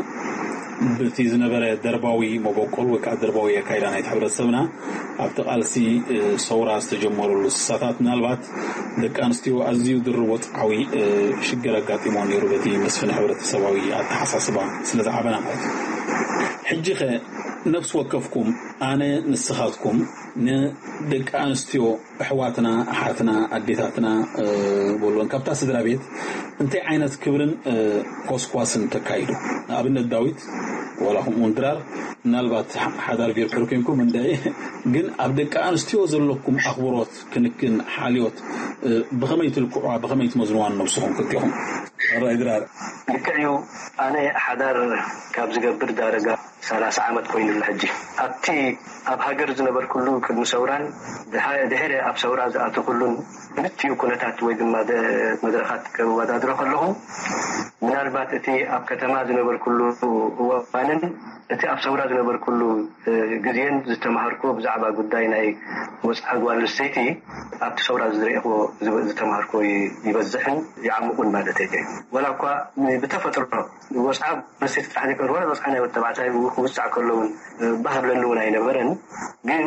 ብቲ ዝነበረ ደርባዊ መበቆል ወይ ከዓ ደርባዊ ኣካይዳ ናይቲ ሕብረተሰብና ኣብቲ ቃልሲ ሰውራ ዝተጀመረሉ ስሳታት ምናልባት ደቂ ኣንስትዮ ኣዝዩ ድርብ ወፅዓዊ ሽግር ኣጋጢሞ ነይሩ በቲ መስፍን ሕብረተሰባዊ ኣተሓሳስባ ስለ ዝዓበና ማለት እዩ። ሕጂ ኸ ነፍሲ ወከፍኩም ኣነ ንስኻትኩም ንደቂ ኣንስትዮ ኣሕዋትና ኣሓትና ኣዴታትና በልወን ካብታ ስድራ ቤት እንታይ ዓይነት ክብርን ኮስኳስን ተካይዱ? ንኣብነት ዳዊት ዋላ ከምኡውን ድራር ምናልባት ሓዳር ጌርኩም ኮንኩም እንደ ግን ኣብ ደቂ ኣንስትዮ ዘለኩም ኣኽብሮት ክንክን ሓልዮት ብኸመይ ትልክዑዋ ብኸመይ ትመዝንዋ ነብስኹም ክልቲኹም? ራይ ድራር ልክዕ እዩ። ኣነ ሓዳር ካብ ዝገብር ዳረጋ ሰላሳ ዓመት ኮይኑሉ ሕጂ። ኣብቲ ኣብ ሃገር ዝነበርኩሉ ቅድሚ ሰውራን ድሕሪ ኣብ ሰውራ ዝኣተኩሉን ክልቲኡ ኩነታት ወይ ድማ መድረኻት ከወዳድሮ ከለኹ ምናልባት እቲ ኣብ ከተማ ዝነበርኩሉ እዋንን እቲ ኣብ ሰውራ ዝነበርኩሉ ግዜን ዝተማሃርኩ ብዛዕባ ጉዳይ ናይ ወፅዓ ጓል ኣንስተይቲ ኣብቲ ሰውራ ዝረእኹ ዝተማሃርኩ ይበዝሕን ይዓምቁን ማለት እዩ። ወላ እኳ ብተፈጥሮ ወፅዓ መሴት ጥራሕ ዘይኮነ ወላ ወፅዓ ናይ ወዲ ተባዕታይ ክውፃዕ ከሎ እውን ባህብለኒ እውን ኣይነበረን። ግን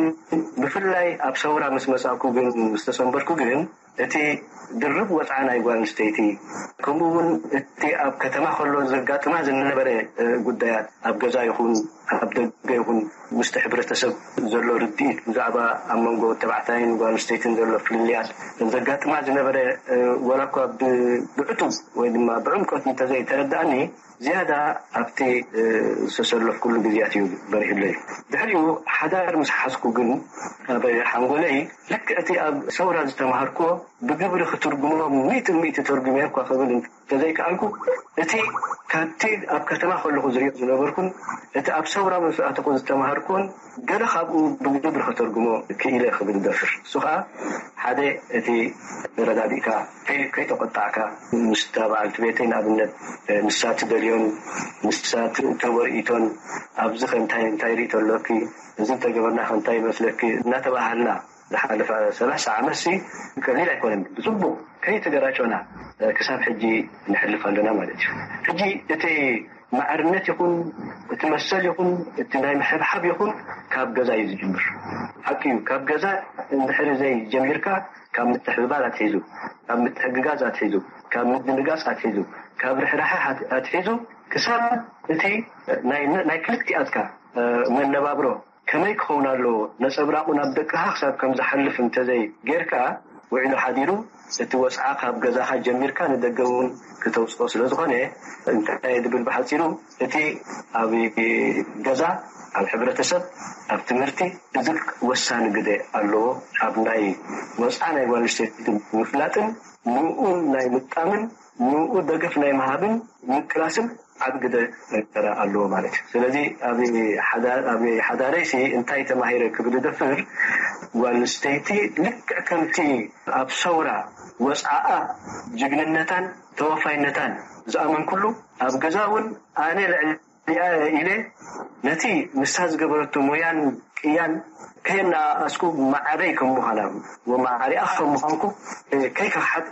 ብፍላይ ኣብ ሰውራ ምስ መፃእኩ ግን ዝተሰንበርኩ ግን እቲ ድርብ ወፅዓ ናይ ጓል ኣንስተይቲ ከምኡ እውን እቲ ኣብ ከተማ ከሎ ዘጋጥማ ዝነበረ ጉዳያት ኣብ ገዛ ይኹን ኣብ ደገ ይኹን ምስቲ ሕብረተሰብ ዘሎ ርድኢት ብዛዕባ ኣብ መንጎ ተባዕታይን ጓል ኣንስተይትን ዘሎ ፍልልያት ዘጋጥማ ዝነበረ ወላ እኳ ብዕቱብ ወይ ድማ ብዕምቀት እንተዘይተረዳእኒ ዝያዳ ኣብቲ ዝተሰለፍኩሉ ግዜያት እዩ በሪህለይ። ድሕሪኡ ሓዳር ምስ ሓዝኩ ግን ኣብ ሓንጎለይ ልክዕ እቲ ኣብ ሰውራ ዝተማሃርኩዎ ብግብሪ ክትርጉሞ ሚእቲ ሚእቲ ተርጉመ እኳ ክብል እንተዘይከኣልኩ እቲ ካብቲ ኣብ ከተማ ከለኹ ዝሪኦ ዝነበርኩን እቲ ኣብ ሰውራ ምስ ኣተኹ ዝተማሃርኩዎን ገለ ካብኡ ብግብሪ ከተርጉሞ ክኢለ ክብል ደፍር። እሱ ከዓ ሓደ እቲ ረዳዲእካ ከይተቆጣዕካ ምስታ በዓልቲ ቤተይ ንኣብነት ንሳ ትደልዮን ንሳ ተወርኢቶን ኣብዚ ከ እንታይ እንታይ ርእቶ ኣለኪ እዚ እንተገበርና ከ እንታይ ይመስለኪ እናተባሃልና ዝሓለፈ ሰላሳ ዓመት ሲ ቀሊል ኣይኮነን። ብፅቡቅ ከይተገራጨና ክሳብ ሕጂ ንሕልፍ ኣለና ማለት እዩ። ሕጂ እቲ ማዕርነት ይኹን እቲ መሰል ይኹን እቲ ናይ ምሕብሓብ ይኹን ካብ ገዛ እዩ ዝጅምር። ሓቂ እዩ። ካብ ገዛ እንድሕሪ ዘይጀሚርካ ካብ ምትሕብባር ኣትሒዙ ካብ ምትሕግጋዝ ኣትሒዙ ካብ ምድንጋፅ ኣትሒዙ ካብ ርሕራሐ ኣትሒዙ ክሳብ እቲ ናይ ክልቲኣትካ መነባብሮ ከመይ ክኸውን ኣለዎ ነፀብራቑ ናብ ደቅኻ ክሳብ ከም ዝሓልፍ እንተዘይ ጌርካ ውዒሉ ሓዲሩ እቲ ወፅዓ ካብ ገዛኻ ጀሚርካ ንደገ እውን ክተውፅኦ ስለ ዝኾነ እንታይ ድብል ብሓፂሩ እቲ ኣብ ገዛ ኣብ ሕብረተሰብ ኣብ ትምህርቲ እዚ ወሳኒ ግደ ኣለዎ። ኣብ ናይ ወፅዓ ናይ ጓል ኣንስተይቲ ምፍላጥን ንኡ ናይ ምጣምን ንኡ ደገፍ ናይ ምሃብን ምቅላስን ዓቢ ግደ ተራ ኣለዎ ማለት እዩ። ስለዚ ኣብ ሓዳረይሲ እንታይ ተማሂረ ክብል ደፍር፣ ጓል ኣንስተይቲ ልክዕ ከምቲ ኣብ ሰውራ ወፅዓኣ ጅግንነታን ተወፋይነታን ዝኣመንኩሉ፣ ኣብ ገዛ እውን ኣነ ልዕሊ ኢለ ነቲ ንሳ ዝገበረቶ ሞያን ቅያን ከየነኣኣስኩ፣ ማዕረይ ከም ምዃና ወማዕሪኣ ከም ምዃንኩ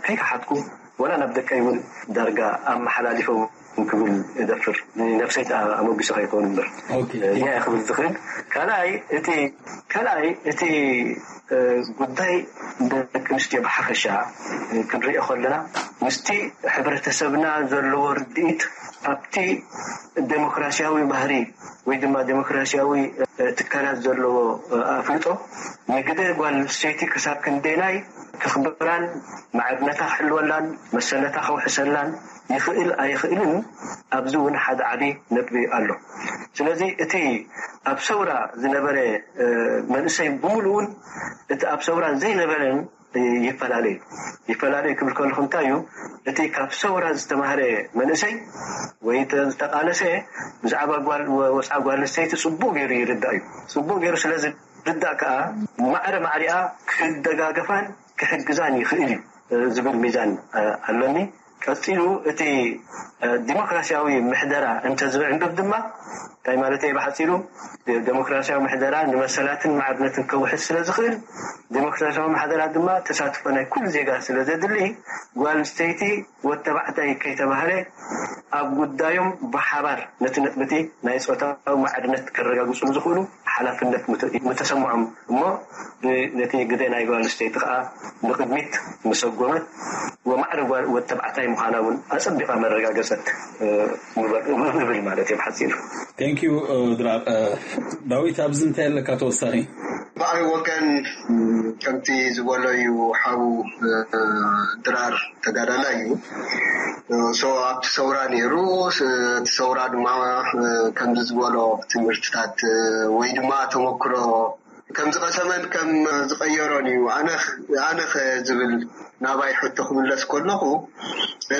ከይከሓትኩ፣ ወላ ናብ ደቀይ እውን ዳርጋ ኣመሓላሊፈ እውን ክብል እደፍር፣ ንነፍሰይ ኣሞጊሰ ከይከውን እምበር። እዚኣ ክብል ዝኽእል። ካልኣይ እቲ ካልኣይ እቲ ጉዳይ ደቂ ኣንስትዮ ብሓፈሻ ክንሪኦ ከለና፣ ምስቲ ሕብረተሰብና ዘለዎ ርድኢት ኣብቲ ዴሞክራሲያዊ ባህሪ ወይ ድማ ዴሞክራሲያዊ ትካላት ዘለዎ ኣፍልጦ፣ ንግደ ጓል ኣንስተይቲ ክሳብ ክንደይናይ ከኽብራን ማዕርነታ ክሕልወላን መሰለታ ከውሕሰላን ይኽእል ኣይኽእልን፣ ኣብዚ እውን ሓደ ዓቢ ነጥቢ ኣሎ። ስለዚ እቲ ኣብ ሰውራ ዝነበረ መንእሰይ ብምሉእን እቲ ኣብ ሰውራ ዘይነበረን ይፈላለ እዩ። ይፈላለ እዩ ክብል ከለኹ እንታይ እዩ? እቲ ካብ ሰውራ ዝተማህረ መንእሰይ ወይ ዝተቃለሰ ብዛዕባ ወፅዓ ጓል ኣንስተይቲ ፅቡቅ ገይሩ ይርዳእ እዩ። ፅቡቅ ገይሩ ስለ ዝርዳእ ከዓ ማዕረ ማዕሪኣ ክደጋገፋን ክሕግዛን ይኽእል እዩ ዝብል ሚዛን ኣለኒ። ቀፂሉ እቲ ዲሞክራሲያዊ ምሕደራ እንተዝዕንብብ ድማ እንታይ ማለት እየ ብሓፂሩ? ዴሞክራሲያዊ ምሕደራ ንመሰላትን ማዕርነትን ከውሕስ ስለ ዝኽእል፣ ዴሞክራሲያዊ ምሕደራ ድማ ተሳትፎ ናይ ኩሉ ዜጋ ስለ ዘድሊ፣ ጓል ኣንስተይቲ ወተባዕታይ ከይተባህለ ኣብ ጉዳዮም ብሓባር ነቲ ነጥብቲ ናይ ፆታዊ ማዕርነት ከረጋግፁሉ ዝኽእሉ ሓላፍነት ምተሰምዖም እሞ ነቲ ግደ ናይ ጓል ኣንስተይቲ ከዓ ንቅድሚት ምሰጎመት ወማዕረ ወተባዕታይ ምዃና እውን ኣፀቢቓ መረጋገፀት ንብል ማለት እዮም ሓፂሩ። ቴንኪዩ ድራር። ዳዊት፣ ኣብዚ እንታይ ኣለካ ተወሳኺ? ብኣይ ወገን ከምቲ ዝበሎ እዩ ሓው ድራር ተጋዳላይ እዩ። ሶ ኣብቲ ሰውራ ነይሩ። እቲ ሰውራ ድማ ከምዚ ዝበሎ ትምህርትታት ወይ ድማ ተመክሮ ከም ዝቐሰመን ከም ዝቐየሮን እዩ። ኣነ ኣነ ዝብል ናባይ ሕቶ ክምለስ ከለኹ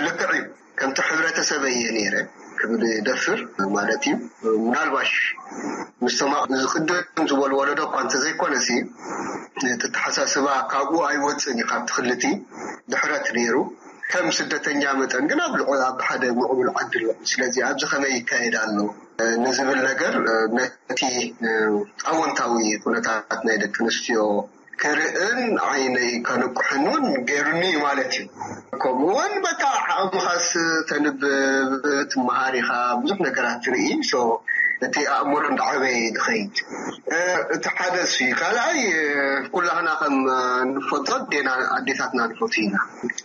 ልክዕ እዩ። ከምቲ ሕብረተሰበ እየ ነይረ ክብል ደፍር ማለት እዩ። ምናልባሽ ምስቶም ዝቅድም ዝበሉ ወለዶ እኳ እንተዘይኮነሲ፣ እቲ ተሓሳስባ ካብኡ ኣይወፅን እዩ። ካብቲ ክልቲ ድሕረት ነይሩ። ከም ስደተኛ መጠን ግን ኣብ ልዑል ኣብ ሓደ ምዕቡል ዓዲ ኣሎ። ስለዚ ኣብዚ ከመይ ይካየድ ኣሎ ንዝብል ነገር ነቲ ኣወንታዊ ኩነታት ናይ ደቂ ኣንስትዮ ክርእን ዓይነይ ከንቁሕን እውን ገይሩኒ እዩ ማለት እዩ። ከምኡ እውን በቃ ዓቕምኻስ ተንብብ ትመሃር ኢኻ፣ ብዙሕ ነገራት ትርኢ። እቲ ኣእምሮ እንዳዓበየ እዩ ዝኸይድ። እቲ ሓደ እሱ እዩ። ካልኣይ ኩላህና ከም ንፈልጦ ኣዴና ኣዴታትና ንፈቱ ኢና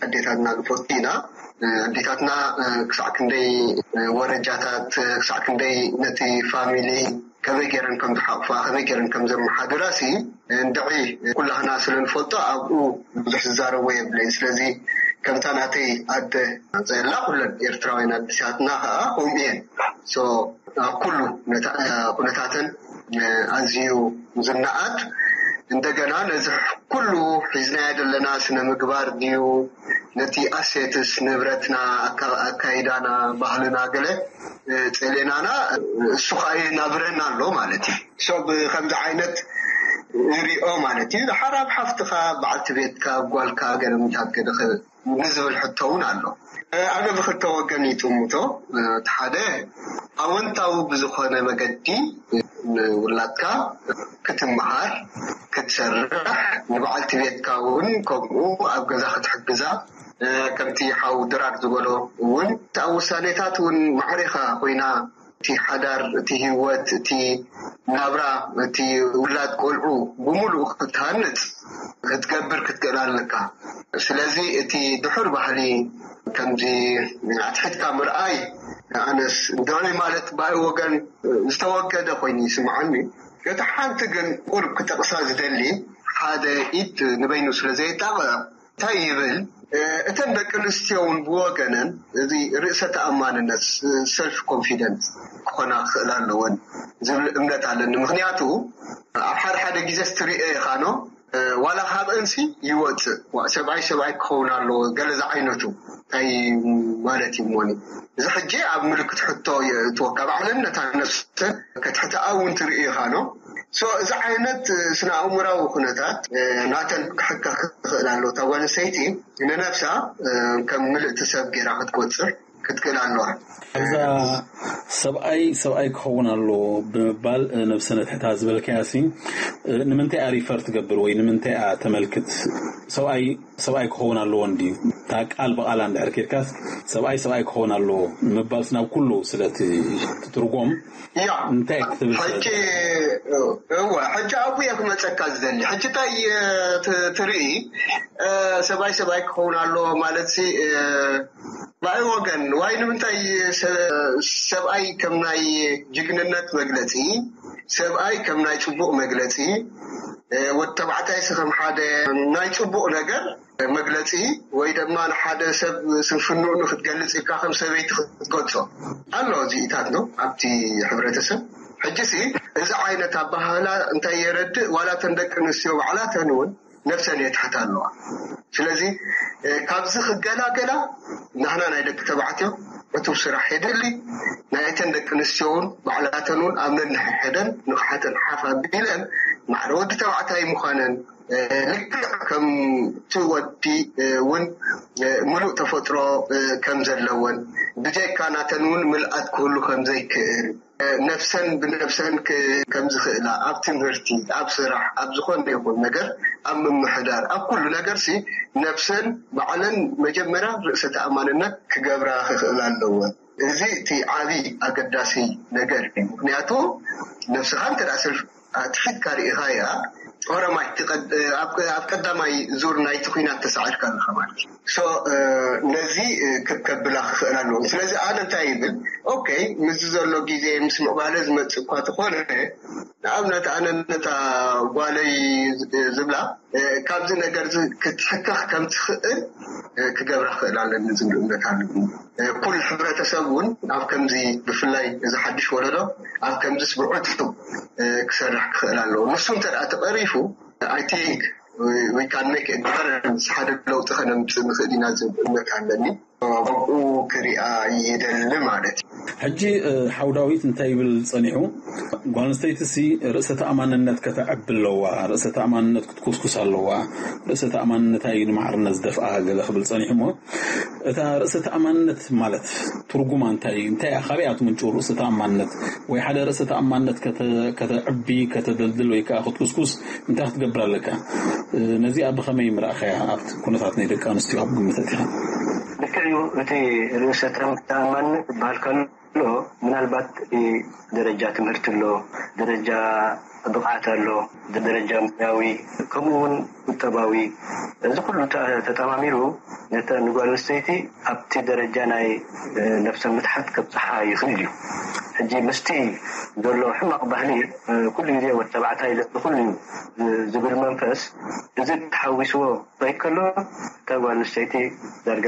ኣዴታትና ንፈቱ ኢና። ኣዴታትና ክሳዕ ክንደይ ወረጃታት ክሳዕ ክንደይ ነቲ ፋሚሊ ከመይ ገይረን ከም ዝሓቕፋ ከመይ ገይረን ከም ዘመሓድራ ሲ እንድዒ ኩላህና ስለ ንፈልጦ ኣብኡ ብዙሕ ዝዛረቦ የብለይ። ስለዚ ከምታ ናተይ ኣደ ዘላ ኩለን ኤርትራውያን ኣዴታትና ከዓ ከምኡ እየን። ኣብ ኩሉ ኩነታተን ኣዝዩ ዝነኣድ እንደገና ነዚ ኩሉ ሒዝናዮ ዘለና ስነ ምግባር ድዩ ነቲ ኣሴትስ ንብረትና ኣካይዳና ባህልና ገለ ጸሌናና እሱ ከዓ የናብረና ኣሎ ማለት እዩ። ሶ ብከምዚ ዓይነት ንሪኦ ማለት እዩ። ድሓር ኣብ ሓፍትካ በዓልቲ ቤትካ ጓልካ ገለ ምታት ገለ ንዝብል ሕቶ እውን ኣሎ። ኣነ ብክልተ ወገን ይጥምቶ። እቲ ሓደ ኣወንታዊ ብዝኾነ መገዲ ንውላድካ ክትመሃር ክትሰርሕ ንበዓልቲ ቤትካ እውን ከምኡ ኣብ ገዛ ክትሕግዛ ከምቲ ሓው ድራር ዝበሎ እውን እቲ ኣብ ውሳኔታት እውን ማዕሬኻ ኮይና እቲ ሓዳር እቲ ህይወት እቲ ናብራ እቲ ውላድ ቆልዑ ብምሉኡ ክትሃንፅ ክትገብር ክትክእል ኣለካ። ስለዚ እቲ ድሑር ባህሊ ከምዚ ኣትሒትካ ምርኣይ ኣነስ ድዑይ ማለት ብኣይ ወገን ዝተወገደ ኮይኑ ይስምዓኒ። እቲ ሓንቲ ግን ቁርብ ክጠቕሳ ዝደሊ ሓደ ኢድ ንበይኑ ስለ ዘየጣቕዕ እንታይ ይብል እተን ደቂ ኣንስትዮ እውን ብወገነን እዚ ርእሰ ተኣማንነት ሰልፍ ኮንፊደንስ ክኾና ክኽእል ኣለወን ዝብል እምነት ኣለኒ። ምክንያቱ ኣብ ሓደ ሓደ ግዜ ስትሪኦ ኢኻኖ ዋላ ካብ እንሲ ይወፅእ ሰብኣይ ሰብኣይ ክኸውን ኣለዎ ገለ ዝዓይነቱ እንታይ ማለት እዩ ሞኒ? እዚ ሕጂ ኣብ ምልክት ሕቶ የእትወካ። ባዕለን ነታ ነፍሰ ከትሕትኣ እውን ትርኢ ኢኻ ዶ? እዚ ዓይነት ስነ ኣእምራዊ ኩነታት ናተን ክሕከ ክኽእል ኣለዎ። እታ ጓል ኣንስተይቲ ንነብሳ ከም ምልእቲ ሰብ ገይራ ክትቆፅር ክትክእል ኣለዋ። እዛ ሰብኣይ ሰብኣይ ክኸውን ኣለዎ ብምባል ነብሰ ነትሕታ ዝበልካያ ሲ ንምንታይ እያ ሪፈር ትገብር ወይ ንምንታይ እያ ተመልክት? ሰብኣይ ሰብኣይ ክኸውን ኣለዎ እንድዩ? እታ ቃል ብቓላ እንድሕር ኬድካስ ሰብኣይ ሰብኣይ ክኸውን ኣለዎ ንምባልስ ናብ ኩሉ ስለ ትትርጎም ያ እንታይ ክትብል ስለ ሕጂ እወ ሕጂ ኣብኡ እየ ክመፀካ ዝደሊ። ሕጂ እንታይ ትርኢ? ሰብኣይ ሰብኣይ ክኸውን ኣለዎ ማለት ብኣይ ወገን ዋይ ንምንታይ ሰብኣይ ከም ናይ ጅግንነት መግለፂ፣ ሰብኣይ ከም ናይ ፅቡቕ መግለፂ፣ ወዲ ተባዕታይ ሲ ከም ሓደ ናይ ፅቡቕ ነገር መግለፂ ወይ ድማ ንሓደ ሰብ ስንፍንኡ ንክትገልፅ ኢልካ ከም ሰበይቲ ክትገልፆ ኣሎ። እዚኢታት ነው ኣብቲ ሕብረተሰብ። ሕጂ ሲ እዚ ዓይነት ኣባሃህላ እንታይ የረድእ? ዋላ ተን ደቂ ኣንስትዮ ባዕላተን እውን ነብሰን የትሕታ ኣለዋ። ስለዚ ካብዚ ክገላገላ ናህና ናይ ደቂ ተባዕትዮ ዕቱብ ስራሕ የድሊ። ናይተን ደቂ ኣንስትዮ እውን ባዕላተን እውን ኣብ ነንሕድሕደን ንቕሓተን ሓፍ ኣቢለን ማዕረ ወዲ ተባዕታይ ምዃነን ልክዕ ከምቲ ወዲ እውን ምሉእ ተፈጥሮ ከም ዘለወን ብጀካ ናተን እውን ምልኣት ክህሉ ከም ዘይክእል ነፍሰን ብነፍሰን ከም ዝኽእላ ኣብ ትምህርቲ ኣብ ስራሕ ኣብ ዝኾነ ይኹን ነገር ኣብ ምምሕዳር ኣብ ኩሉ ነገር ሲ ነፍሰን ባዕለን መጀመርያ ርእሰ ተኣማንነት ክገብራ ክኽእላ ኣለወን። እዚ እቲ ዓብዪ ኣገዳሲ ነገር እዩ። ምክንያቱ ነብስኻ እንተ ደኣ ሰልፍ ኣትሒትካ ርኢኻያ ኦሮማይ ኣብ ቀዳማይ ዙር ናይቲ ኩናት ተሳዒርካ ኣለኻ ማለት እዩ። ነዚ ክከብላ ክኽእል ኣለዎም። ስለዚ ኣነ እንታይ ይብል ኦኬ ምስዚ ዘሎ ግዜ ምስ ምዕባለ ዝመፅእ እኳ ተኾነ ንኣብነት ኣነ ነታ ጓለይ ዝብላ ካብዚ ነገር ክትሕከኽ ከም ትኽእል ክገብራ ክኽእል ኣለኒ ዝብል እምነት ኣለኒ። ኩሉ ሕብረተሰብ እውን ኣብ ከምዚ ብፍላይ እዚ ሓድሽ ወለዶ ኣብ ከምዚ ስብዑት ክሰርሕ ክኽእል ኣለዎ። ንሱ እንተ ተቐሪፉ I think we can make a difference ሓደ ለውጢ ከነምፅእ ንኽእል ኢና ዝብል እምነት ኣለኒ። ብኡ ክሪኣ ይደሊ ማለት እዩ። ሕጂ ሓው ዳዊት እንታይ ይብል ጸኒሑ? ጓል ኣንስተይቲ ሲ ርእሰ ተኣማንነት ከተዕቢ ኣለዋ፣ ርእሰ ተኣማንነት ክትኩስኩስ ኣለዋ፣ ርእሰ ተኣማንነታ እዩ ንማዕርነት ዝደፍኣ ገለ ክብል ጸኒሑ እሞ እታ ርእሰ ተኣማንነት ማለት ትርጉማ እንታይ እዩ? እንታይ እያ? ካበይ እያ ትምንጭው ርእሰ ተኣማንነት? ወይ ሓደ ርእሰ ተኣማንነት ከተዕቢ ከተደልድል ወይ ከዓ ክትኩስኩስ እንታይ ክትገብር ኣለካ? ነዚኣ ብኸመይ ምረእኸያ ኣብቲ ኩነታት ናይ ደቂ ኣንስትዮ ኣብ ግምት ኣእቲኻ? ልክዕ እዩ። እቲ ርእሰ ተኣማንነት ዝበሃል ከሎ ምናልባት ደረጃ ትምህርቲ ኣሎ፣ ደረጃ ብቕዓት ኣሎ፣ ደረጃ ሙያዊ ከምኡ እውን ቁጠባዊ እዚ ኩሉ ተጠማሚሩ ነተ ንጓል ኣንስተይቲ ኣብቲ ደረጃ ናይ ነብሰ ምትሓት ከብፅሓ ይኽእል እዩ። ሕጂ ምስቲ ዘሎ ሕማቕ ባህሊ ኩሉ ግዜ ወዲ ተባዕታይ ልዕሊ ኩሉ እዩ ዝብል መንፈስ እዚ ተሓዊስዎ ከይድ ከሎ እታ ጓል ኣንስተይቲ ዳርጋ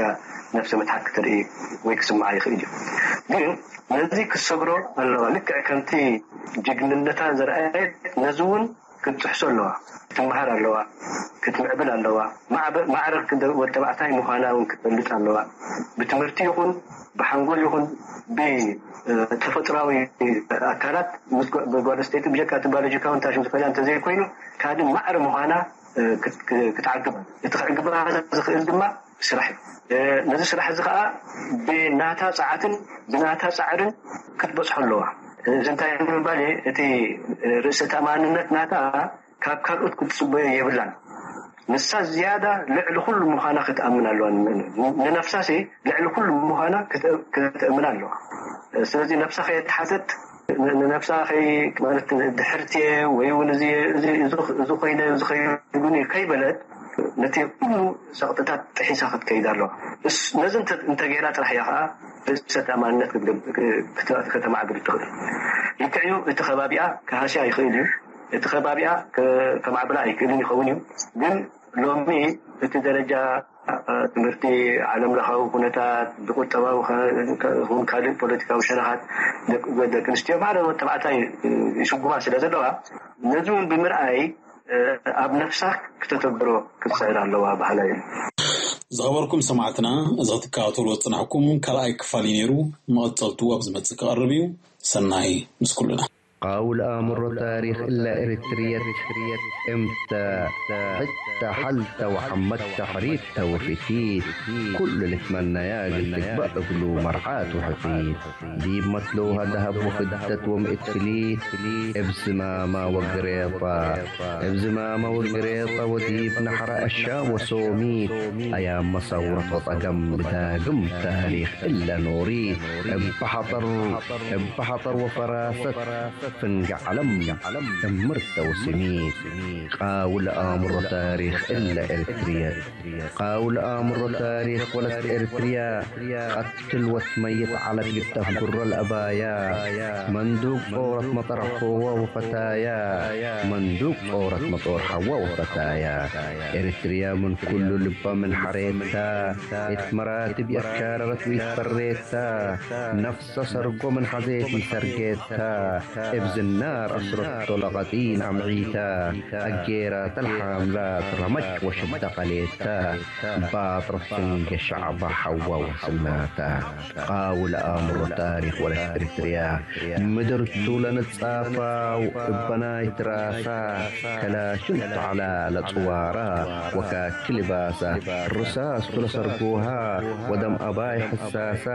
ነብሰ ምትሓት ክትርኢ ወይ ክስምዓ ይኽእል እዩ። ግን ነዚ ክሰግሮ ኣለዋ። ልክዕ ከምቲ ጅግንነታ ዘርኣየት ነዚ እውን ክትጥሕሶ ኣለዋ። ክትመሃር ኣለዋ። ክትምዕብል ኣለዋ። ማዕረ ወዲ ተባዕታይ ምዃና እውን ክትፈልጥ ኣለዋ። ብትምህርቲ ይኹን ብሓንጎል ይኹን ብተፈጥራዊ ኣካላት ጓል ኣንስተይቲ ብጀካ እቲ ባዮሎጂካዊ ንታሽም ዝፈዳ እንተዘይኮይኑ ካዲ ማዕረ ምዃና ክትዓግብ። እቲ ክዕግባ ዝኽእል ድማ ስራሕ እዩ። ነዚ ስራሕ እዚ ከዓ ብናታ ፀዓትን ብናታ ፃዕርን ክትበፅሖ ኣለዋ። እዚ እንታይ ንምባል እቲ ርእሰ ተኣማንነት ናታ ካብ ካልኦት ክትፅበዮ የብላን። ንሳ ዝያዳ ልዕሊ ኩሉ ምዃና ክትኣምን ኣለዋ። ንነፍሳሲ ልዕሊ ኩሉ ምዃና ክትእምን ኣለዋ። ስለዚ ነብሳ ከየተሓተት ንነብሳ ከይ ማለት ድሕርትየ ወይ እውን እዚ ኮይነ እዚ ከይሉኒ ከይበለት ነቲ ኩሉ ሰቕጥታት ጥሒሳ ክትከይድ ኣለዋ። ነዚ እንተገይራ ጥራሕ እያ ከዓ ርእሰ ተኣማንነት ከተማዕብል ትኽእል። ልክዕ እዩ እቲ ከባቢኣ ክሃስያ ይኽእል እዩ። እቲ ከባቢኣ ከማዕብላ ኣይክእልን ይኸውን እዩ። ግን ሎሚ እቲ ደረጃ ትምህርቲ ዓለም ለኻዊ ኩነታት ብቁጠባዊ ይኹን ካልእ ፖለቲካዊ ሸነኻት ደቂ ኣንስትዮ ማዕረ ወዲ ተባዕታይ ይስጉማ ስለ ዘለዋ ነዚ እውን ብምርኣይ ኣብ ነፍሳ ክተተግብሮ ክትስዕር ኣለዋ በሃላይ እየ። ዝኸበርኩም ሰማዕትና፣ እዚ ክትከታተልዎ ዝጸናሕኩም ካልኣይ ክፋል እዩ ነይሩ። መቐጸልቱ ኣብ ዝመጽእ ክቐርብ እዩ። ሰናይ ምስ ኩልና። قاول آمر تاريخ إلا إريتريت إمتى حتى حلت وحمدت حريت وفتيت كل اللي تمنى يا قلتك بقبلوا مرحات وحفيت ديب متلوها ذهب وفدة ومئة فليت ابزمامة وقريطة ابزمامة وقريطة وديب نحر أشا وسوميت أيام مصورة وطقم بداقم تاريخ إلا نوريت بحطر بحطر وفراست ፍንጋ ዓለም እምርተ ወስሚት ቃውል ኣእምሮ ታሪኽ እለ ኤርትርየ ቃውል ኣእምሮ ታሪኽ ወለት ኤርትርያ ቀትል ወትመይት ዓለት ግደፍ ጉሮ ለእባያ መንዱቅ ጾረት መጠር ሐዋ ወፈታያ መንዱቅ ጾረት መጦር ሐዋ ወፈታያ ኤርትርያ ምን ኩሉ ልባ ምን ሐሬታ እት መራትብ የካረረት ወይትፈሬታ ነፍሰ ሰርጎ ምን ሐዜት ይሰርጌታ እብ ዝናር አስረቶ ለቀጢን አምዒታ አጌራ ተልሓምላት ረመች ወሽደ ቀሌታ ባጥረት ፍንገ ሸዕባ ሐዋ ወስናታ ቃውል አእምሮ ታሪኽ ወለት ኤርትርያ ምድርቱ ለንጻፋው እበናይ ትራሳ ከላሽን ተዕላ ለጽዋራ ወካክ ልባሳ ርሳስ ቱ ለሰርጎሃ ወደም አባይ ሕሳሳ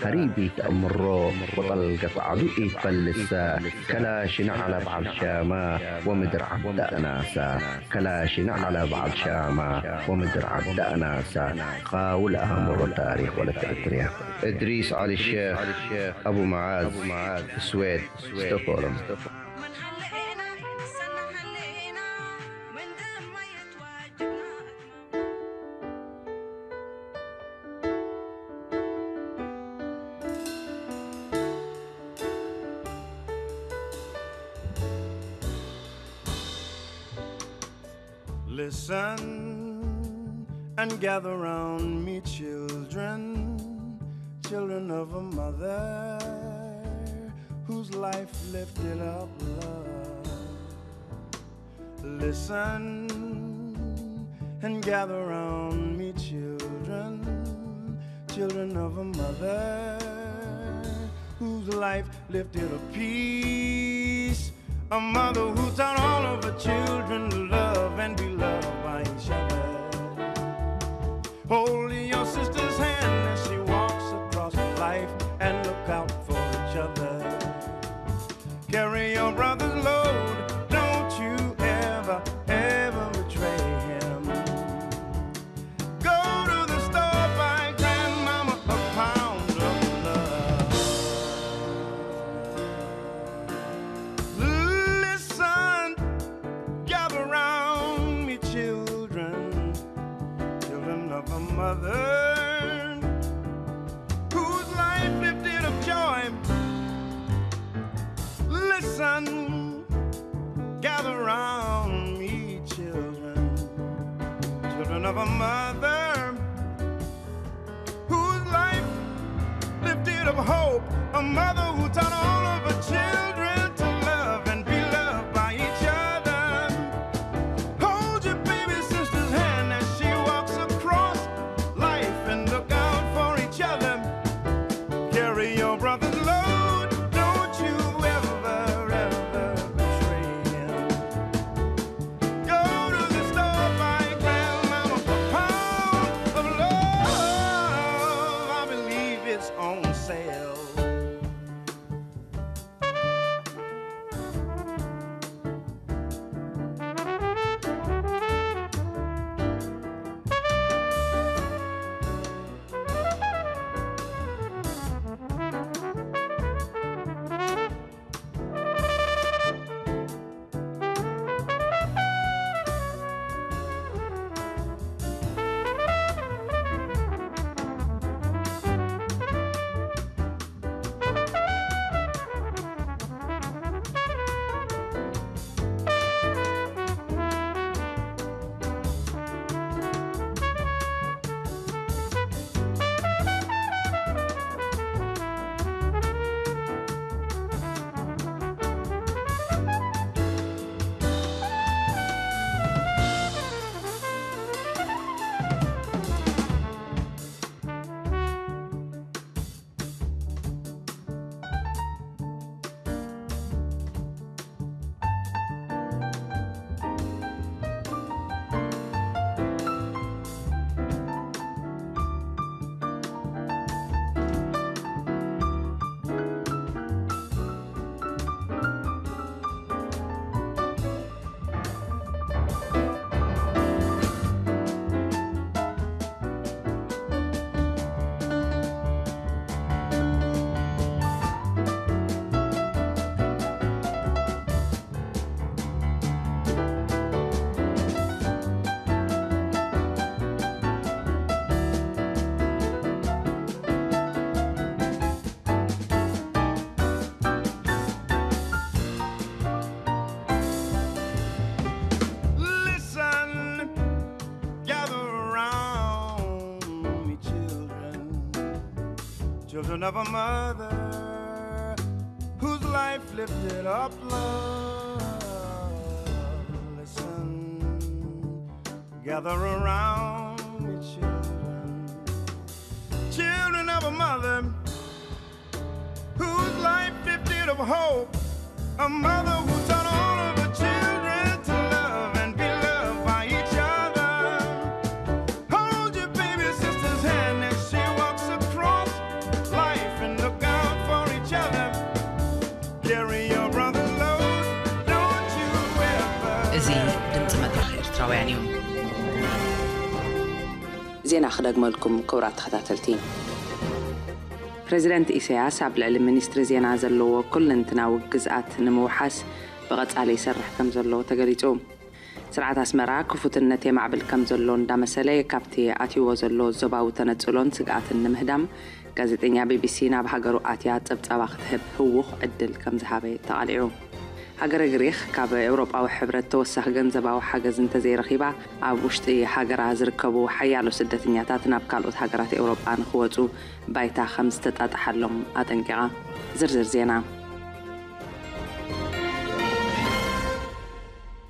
ሀሪቢ ተአምሮ ወጠልገት ዐዱ ኢትፈልሳ ከላሽነ ዐለ በዐል ሻማ ወምድር ዐዳ አናሳ ከላሽነ ዐለ በዐል ሻማ ወምድር ዐዳ አናሳ ቃውል አእምሮ ታሪኽ ወለት ኤርትርያ እድሪስ ዐሊ ሼኽ አቡ መዓዝ ስዌድ ስቶክሆልም Listen and gather round me, children, children of a mother whose life lifted up love. Listen and gather round me, children, children of a mother whose life lifted a peace. A mother who taught all of her children to love and be loved by each other. Holding your sister's hand as she walks across life and look out for each other. Carry your brother's load, don't you ever, ever betray him. Go to the store, buy grandmama a pound of love. Listen, gather round me, children, children of a mother whose life lifted up joy. Listen, gather round me, children, children of a mother whose life lifted up hope, a mother who taught all of her children to love and be loved by each other. Hold your baby sister's hand as she walks across life and look out for each other. Carry your brother's load, don't you ever, ever betray him. Go to the store, buy grandmama a pound of love. I believe it's on sale. Of a mother whose life lifted up love. Listen, gather around me, children. Children of a mother whose life lifted up hope. A mother who taught all of her children to love and be loved by each other. Hold your baby sister's hand as she walks across life and look out for each other. Carry your brother's load, don't you ever. እዚ ድምፂ መድረኽ ኤርትራውያን እዩ። ዜና ክደግመልኩም ክቡራት ተኸታተልቲ። ፕሬዚደንት ኢሳያስ ኣብ ልዕሊ ሚኒስትሪ ዜና ዘለዎ ኩለንትናዊ ግዝኣት ንምውሓስ ብቐጻሊ ይሰርሕ ከም ዘሎ ተገሊጹ። ስርዓት ኣስመራ ክፉትነት የማዕብል ከም ዘሎ እንዳመሰለ ካብቲ ኣትይዎ ዘሎ ዞባዊ ተነጽሎን ስግኣትን ንምህዳም ጋዜጠኛ ቢቢሲ ናብ ሃገሩ ኣትያ ጸብጻባ ክትህብ ህዉኽ ዕድል ከም ዝሃበ ተቓሊዑ። ሃገረ ግሪኽ ካብ ኤውሮጳዊ ሕብረት ተወሳኺ ገንዘባዊ ሓገዝ እንተዘይረኺባ ኣብ ውሽጢ ሃገራ ዝርከቡ ሓያሎ ስደተኛታት ናብ ካልኦት ሃገራት ኤውሮጳ ንኽወጹ ባይታ ከም ዝተጣጣሓሎም ኣጠንቂቓ። ዝርዝር ዜና።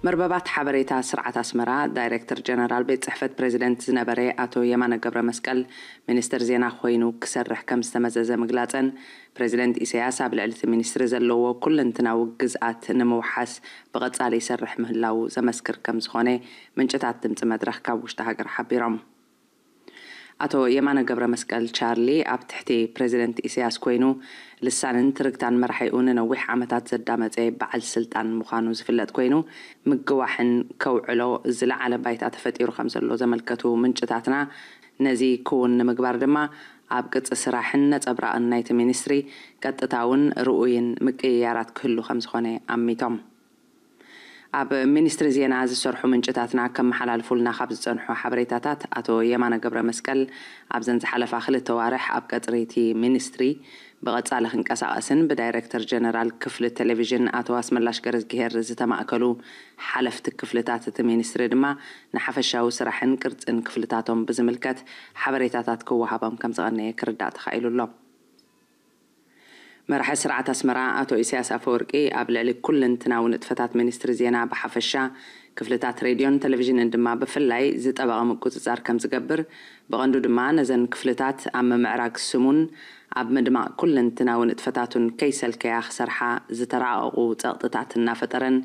መርበባት ሓበሬታ ስርዓት ኣስመራ ዳይሬክተር ጀነራል ቤት ጽሕፈት ፕሬዚደንት ዝነበረ ኣቶ የማነ ገብረ መስቀል ሚኒስትር ዜና ኮይኑ ክሰርሕ ከም ዝተመዘዘ ምግላጸን ፕሬዚደንት ኢሳያስ ኣብ ልዕሊ እቲ ሚኒስትሪ ዘለዎ ኩለንትናዊ ግዝኣት ንምውሓስ ብቐጻሊ ይሰርሕ ምህላዉ ዘመስክር ከም ዝኾነ ምንጭታት ድምፂ መድረኽ ካብ ውሽጢ ሃገር ሓቢሮም። ኣቶ የማነ ገብረ መስቀል ቻርሊ ኣብ ትሕቲ ፕሬዚደንት ኢሳያስ ኮይኑ ልሳንን ትርግታን መራሒኡ ንነዊሕ ዓመታት ዘዳመፀ በዓል ስልጣን ምዃኑ ዝፍለጥ ኮይኑ ምግዋሕን ከውዕሎ ዝለዓለ ባይታ ተፈጢሩ ከም ዘሎ ዘመልከቱ ምንጭታትና ነዚ ክውን ንምግባር ድማ ኣብ ቅጽ ስራሕን ነጸብራቕን ናይቲ ሚኒስትሪ ቀጥታውን ርኡይን ምቅይያራት ክህሉ ከም ዝኾነ ኣሚቶም። ኣብ ሚኒስትሪ ዜና ዝሰርሑ ምንጭታትና ከመሓላልፉልና ካብ ዝጸንሑ ሓበሬታታት ኣቶ የማነ ገብረ መስቀል ኣብዘን ዝሓለፋ ክልተ ዋርሕ ኣብ ቀጽሪ እቲ ሚኒስትሪ ብቐጻሊ ክንቀሳቐስን ብዳይሬክተር ጀነራል ክፍሊ ቴሌቪዥን ኣቶ ኣስመላሽ ገረዝግሄር ዝተማእከሉ ሓለፍቲ ክፍልታት እቲ ሚኒስትሪ ድማ ንሓፈሻዊ ስራሕን ቅርጽን ክፍልታቶም ብዝምልከት ሓበሬታታት ክወሃቦም ከም ዝቐነየ ክርዳእ ተኻኢሉ ኣሎ። መራሒ ስርዓት ኣስመራ ኣቶ ኢሳያስ ኣፈወርቂ ኣብ ልዕሊ ኩለንትናዊ ንጥፈታት ሚኒስትሪ ዜና ብሓፈሻ ክፍልታት ሬድዮን ቴሌቪዥንን ድማ ብፍላይ ዝጠበቐ ምቁጽጻር ከም ዝገብር ብቐንዱ ድማ ነዘን ክፍልታት ኣብ ምምዕራግ ስሙን ኣብ ምድማቕ ኩለንትናዊ ንጥፈታቱን ከይሰልከያ ክሰርሓ ዝተራቐቑ ጸቕጥታት እናፈጠረን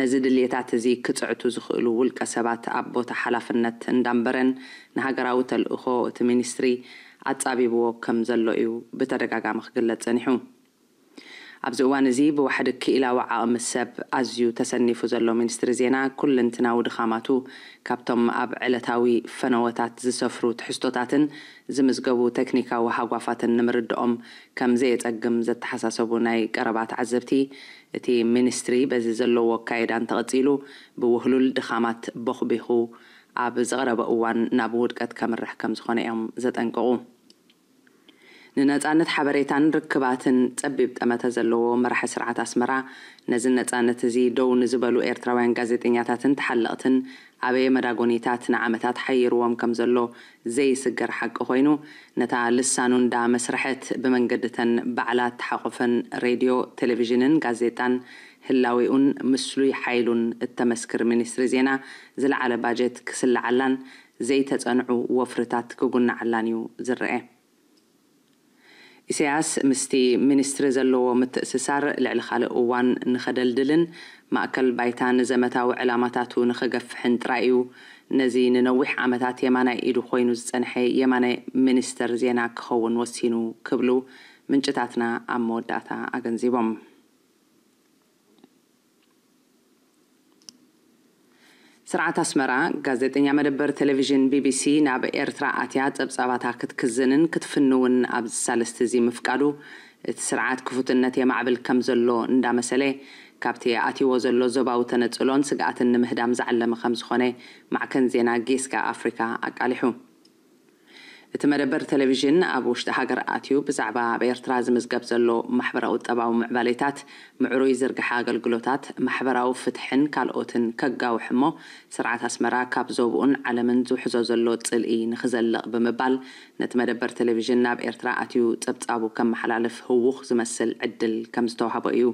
ነዚ ድልየታት እዚ ክጽዕቱ ዝኽእሉ ውልቀ ሰባት ኣብ ቦታ ሓላፍነት እንዳንበረን ንሃገራዊ ተልእኾ እቲ ሚኒስትሪ ኣጻቢብዎ ከም ዘሎ እዩ ብተደጋጋሚ ክግለጽ ጸኒሑ። ኣብዚ እዋን እዚ ብዋሕዲ ክኢላዊ ዓቕሚ ሰብ ኣዝዩ ተሰኒፉ ዘሎ ሚኒስትሪ ዜና ኩለንትናዊ ድኻማቱ ካብቶም ኣብ ዕለታዊ ፈነወታት ዝሰፍሩ ትሕዝቶታትን ዝምዝገቡ ቴክኒካዊ ሃጓፋትን ንምርድኦም ከም ዘየጸግም ዘተሓሳሰቡ ናይ ቀረባ ተዓዘብቲ እቲ ሚኒስትሪ በዚ ዘለዎ ኣካይዳ እንተቐጺሉ ብውህሉል ድኻማት ቦኽቢኹ ኣብ ዝቐረበ እዋን ናብ ውድቀት ከምርሕ ከም ዝኾነ እዮም ዘጠንቅቑ። ንነጻነት ሓበሬታን ርክባትን ጸቢብ ጠመተ ዘለዎ መራሒ ስርዓት ኣስመራ ነዚ ነጻነት እዚ ደው ንዝበሉ ኤርትራውያን ጋዜጠኛታትን ተሓለቕትን ኣበየ መዳጎኒታት ንዓመታት ሓይርዎም ከም ዘሎ ዘይስገር ሓቂ ኮይኑ ነታ ልሳኑ እንዳ መስርሐት ብመንገድተን ባዕላ ተሓቆፈን ሬድዮ፣ ቴሌቪዥንን ጋዜጣን ህላዌኡን ምስሉይ ሓይሉን እተመስክር ሚኒስትሪ ዜና ዝለዓለ ባጀት ክስልዓላን ዘይተጸንዑ ወፍርታት ክጉናዓላን እዩ ዝረኤ። ኢሳያስ ምስቲ ሚኒስትሪ ዘለዎ ምትእስሳር ልዕሊ ካልእ እዋን ንኸደልድልን ማእከል ባይታ ንዘመታዊ ዕላማታቱ ንኸገፍሕን ጥራይ እዩ ነዚ ንነዊሕ ዓመታት የማናይ ኢዱ ኮይኑ ዝጸንሐ የማናይ ሚኒስተር ዜና ክኸውን ወሲኑ ክብሉ ምንጭታትና ኣብ መወዳእታ ኣገንዚቦም። ስርዓት ኣስመራ፣ ጋዜጠኛ መደበር ቴሌቪዥን ቢቢሲ ናብ ኤርትራ ኣትያ ጸብጻባታ ክትክዝንን ክትፍንውን ኣብዚ ሳልስቲ እዚ ምፍቃዱ፣ እቲ ስርዓት ክፉትነት የማዕብል ከም ዘሎ እንዳመሰለ፣ ካብቲ ኣትይዎ ዘሎ ዞባዊ ተነጽሎን ስግኣትን ንምህዳም ዝዓለመ ከም ዝኾነ ማዕከን ዜና ጌስካ ኣፍሪካ ኣቃሊሑ። እቲ መደበር ቴሌቪዥን ኣብ ውሽጢ ሃገር ኣትዩ ብዛዕባ ኣብ ኤርትራ ዝምዝገብ ዘሎ ማሕበራዊ ቁጠባዊ ምዕባሌታት፣ ምዕሩይ ዝርግሐ ኣገልግሎታት፣ ማሕበራዊ ፍትሕን ካልኦትን ከጋውሕ እሞ፣ ስርዓት ኣስመራ ካብ ዞብኡን ዓለምን ዝውሕዞ ዘሎ ጽልኢ ንኽዘልቕ ብምባል፣ ነቲ መደበር ቴሌቪዥን ናብ ኤርትራ ኣትዩ ጸብጻቡ ከመሓላልፍ ህዉኽ ዝመስል ዕድል ከም ዝተዋህቦ እዩ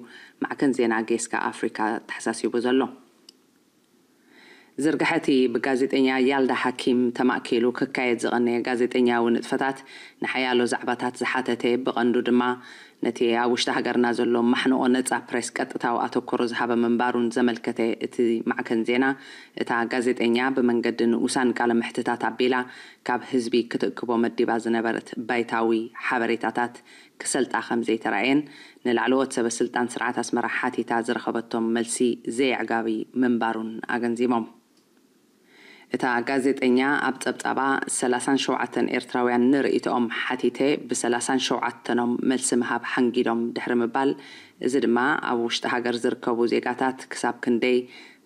ማዕከን ዜና ጌስካ ኣፍሪካ ተሓሳሲቡ ዘሎ። ዝርግሐ እቲ ብጋዜጠኛ ያልዳ ሓኪም ተማእኪሉ ክካየድ ዝቐነየ ጋዜጠኛዊ ንጥፈታት፣ ንሓያሎ ዛዕባታት ዝሓተተ፣ ብቐንዱ ድማ ነቲ ኣብ ውሽጢ ሃገርና ዘሎ ማሕንቖ ነጻ ፕሬስ ቀጥታዊ ኣተኩሮ ዝሃበ ምንባሩን ዘመልከተ እቲ ማዕከን ዜና፣ እታ ጋዜጠኛ ብመንገዲ ንኡሳን ቃለ መሕትታት ኣቢላ ካብ ህዝቢ ክትእክቦ መዲባ ዝነበረት ባይታዊ ሓበሬታታት ክሰልጣ ከም ዘይተራእየን፣ ንላዕለዎት ሰበ ስልጣን ስርዓት ኣስመራ ሓቲታ ዝረኸበቶም መልሲ ዘየዕጋቢ ምንባሩን ኣገንዚቦም። እታ ጋዜጠኛ ኣብ ጸብጻባ፣ ሰላሳን ሸውዓተን ኤርትራውያን ንርእይቶኦም ሓቲተ፣ ብሰላሳን ሸውዓተኖም መልሲ ምሃብ ሓንጊዶም ድሕሪ ምባል፣ እዚ ድማ ኣብ ውሽጢ ሃገር ዝርከቡ ዜጋታት ክሳብ ክንደይ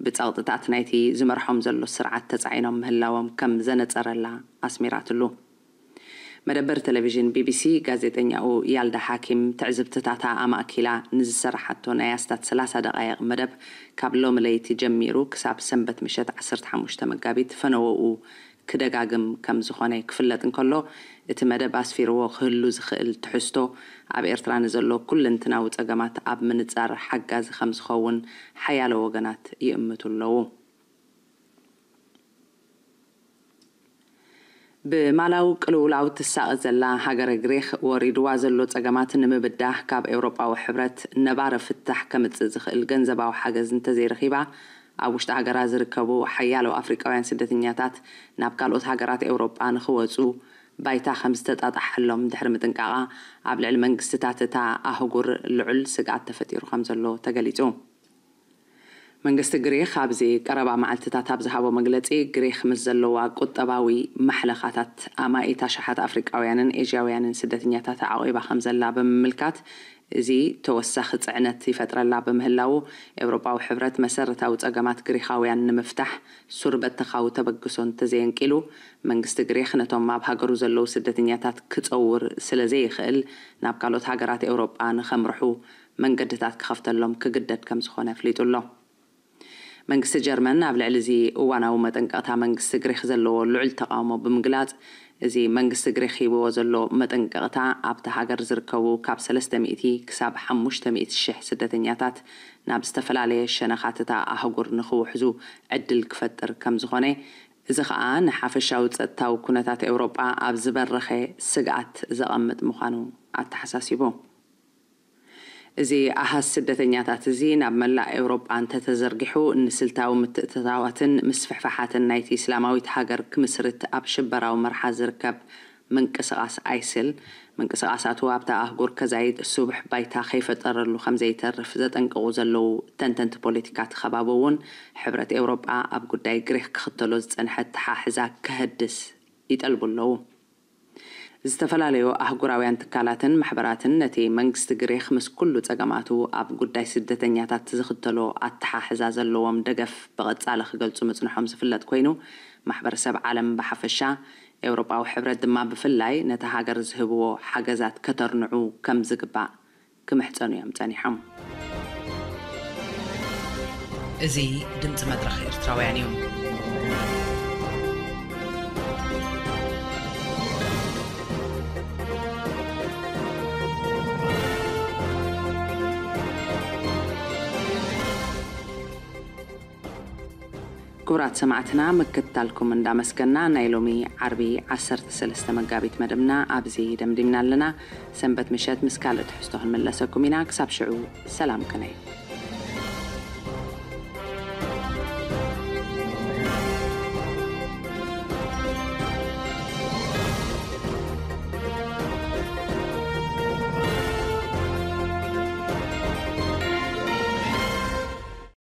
ብጸቕጥታት ናይቲ ዝመርሖም ዘሎ ስርዓት ተጻዒኖም ምህላዎም ከም ዘነጸረላ ኣስሚራትሉ። መደበር ቴሌቪዥን ቢቢሲ፣ ጋዜጠኛኡ ያልዳ ሓኪም ትዕዝብትታታ ኣማእኪላ ንዝሰራሓቶ ናይ ኣስታት ሰላሳ ደቓይቕ መደብ፣ ካብ ሎሚ ለይቲ ጀሚሩ ክሳብ ሰንበት ምሸት ዓሰርተ ሓሙሽተ መጋቢት ፈነወኡ ክደጋግም ከም ዝኾነ ክፍለጥ እንከሎ፣ እቲ መደብ ኣስፊርዎ ክህሉ ዝኽእል ትሕዝቶ፣ ኣብ ኤርትራ ንዘሎ ኩለንትናዊ ጸገማት ኣብ ምንጻር ሓጋዚ ከም ዝኸውን ሓያሎ ወገናት ይእምቱ ኣለዉ። ብማላዊ ቅልውላው ትሳቐ ዘላ ሃገረ ግሪኽ፣ ወሪድዋ ዘሎ ጸገማት ንምብዳህ ካብ ኤውሮጳዊ ሕብረት ነባሪ ፍታሕ ከምጽእ ዝኽእል ገንዘባዊ ሓገዝ እንተዘይረኺባ፣ ኣብ ውሽጢ ሃገራ ዝርከቡ ሓያሎ ኣፍሪቃውያን ስደተኛታት ናብ ካልኦት ሃገራት ኤውሮጳ ንኽወጹ ባይታ ከም ዝተጣጣሐሎም ድሕሪ ምጥንቃቓ፣ ኣብ ልዕሊ መንግስትታት እታ ኣህጉር ልዑል ስግኣት ተፈጢሩ ከም ዘሎ ተገሊጹ። መንግስቲ ግሪኽ ኣብዚ ቀረባ መዓልትታት ኣብ ዝሃቦ መግለጺ፣ ግሪኽ ምስ ዘለዋ ቁጠባዊ ማሕለኻታት ኣማኢት ኣሽሓት ኣፍሪቃውያንን ኤዥያውያንን ስደተኛታት ኣዕቒባ ከም ዘላ ብምምልካት፣ እዚ ተወሳኺ ጽዕነት ይፈጥረላ ብምህላዉ፣ ኤውሮጳዊ ሕብረት መሰረታዊ ጸገማት ግሪኻውያን ንምፍታሕ ሱር በተኻዊ ተበግሶ እንተዘየንቂሉ፣ መንግስቲ ግሪኽ ነቶም ኣብ ሃገሩ ዘለዉ ስደተኛታት ክጸውር ስለ ዘይኽእል፣ ናብ ካልኦት ሃገራት ኤውሮጳ ንኸምርሑ መንገድታት ክኸፍተሎም ክግደድ ከም ዝኾነ ኣፍሊጡ ኣሎ። መንግስቲ ጀርመን ኣብ ልዕሊ እዚ እዋናዊ መጠንቀቕታ መንግስቲ ግሪኽ ዘለዎ ልዑል ተቓውሞ ብምግላጽ፣ እዚ መንግስቲ ግሪኽ ሂብዎ ዘሎ መጠንቀቕታ ኣብታ ሃገር ዝርከቡ ካብ ሰለስተ ሚእቲ ክሳብ ሓሙሽተ ሚእቲ ሽሕ ስደተኛታት ናብ ዝተፈላለየ ሸነኻት እታ ኣህጉር ንኽውሕዙ ዕድል ክፈጥር ከም ዝኾነ፣ እዚ ኸኣ ንሓፈሻዊ ጸጥታዊ ኩነታት ኤውሮጳ ኣብ ዝበረኸ ስግኣት ዘቐምጥ ምዃኑ ኣተሓሳሲቡ። እዚ ኣሃዝ ስደተኛታት እዚ ናብ መላእ ኤውሮጳ እንተተዘርጊሑ፣ ንስልታዊ ምትእትታዋትን ምስፍሕፋሓትን ናይቲ እስላማዊት ሃገር ክምስርት ኣብ ሽበራዊ መርሓ ዝርከብ ምንቅስቓስ ኣይስል፣ ምንቅስቓሳቱ ኣብታ ኣህጉር ከዛይድ ስቡሕ ባይታ ከይፈጠረሉ ከም ዘይተርፍ ዘጠንቅቑ ዘለዉ ተንተንቲ ፖለቲካ እቲ ከባቢ እውን፣ ሕብረት ኤውሮጳ ኣብ ጉዳይ ግሪኽ ክኽተሎ ዝጸንሐ ኣተሓሕዛ ከህድስ ይጠልቡ ኣለዉ። ዝተፈላለዩ ኣህጉራውያን ትካላትን ማሕበራትን ነቲ መንግስቲ ግሪኽ ምስ ኩሉ ጸገማቱ ኣብ ጉዳይ ስደተኛታት ዝኽተሎ ኣተሓሕዛ ዘለዎም ደገፍ ብቐጻሊ ክገልጹ ምጽንሖም ዝፍለጥ ኮይኑ፣ ማሕበረሰብ ዓለም ብሓፈሻ፣ ኤውሮጳዊ ሕብረት ድማ ብፍላይ ነታ ሃገር ዝህብዎ ሓገዛት ከተርንዑ ከም ዝግባእ ክምሕጸኑ እዮም ጸኒሖም። እዚ ድምፂ መድረኽ ኤርትራውያን እዩ። ክቡራት ሰማዕትና፣ ምክትታልኩም እንዳመስገና፣ ናይ ሎሚ ዓርቢ ዓሰርተ ሰለስተ መጋቢት መደብና ኣብዚ ደምዲምና ኣለና። ሰንበት ምሸት ምስ ካልእ ትሕዝቶ ክንምለሰኩም ኢና። ክሳብ ሽዑ ሰላም ቅነ።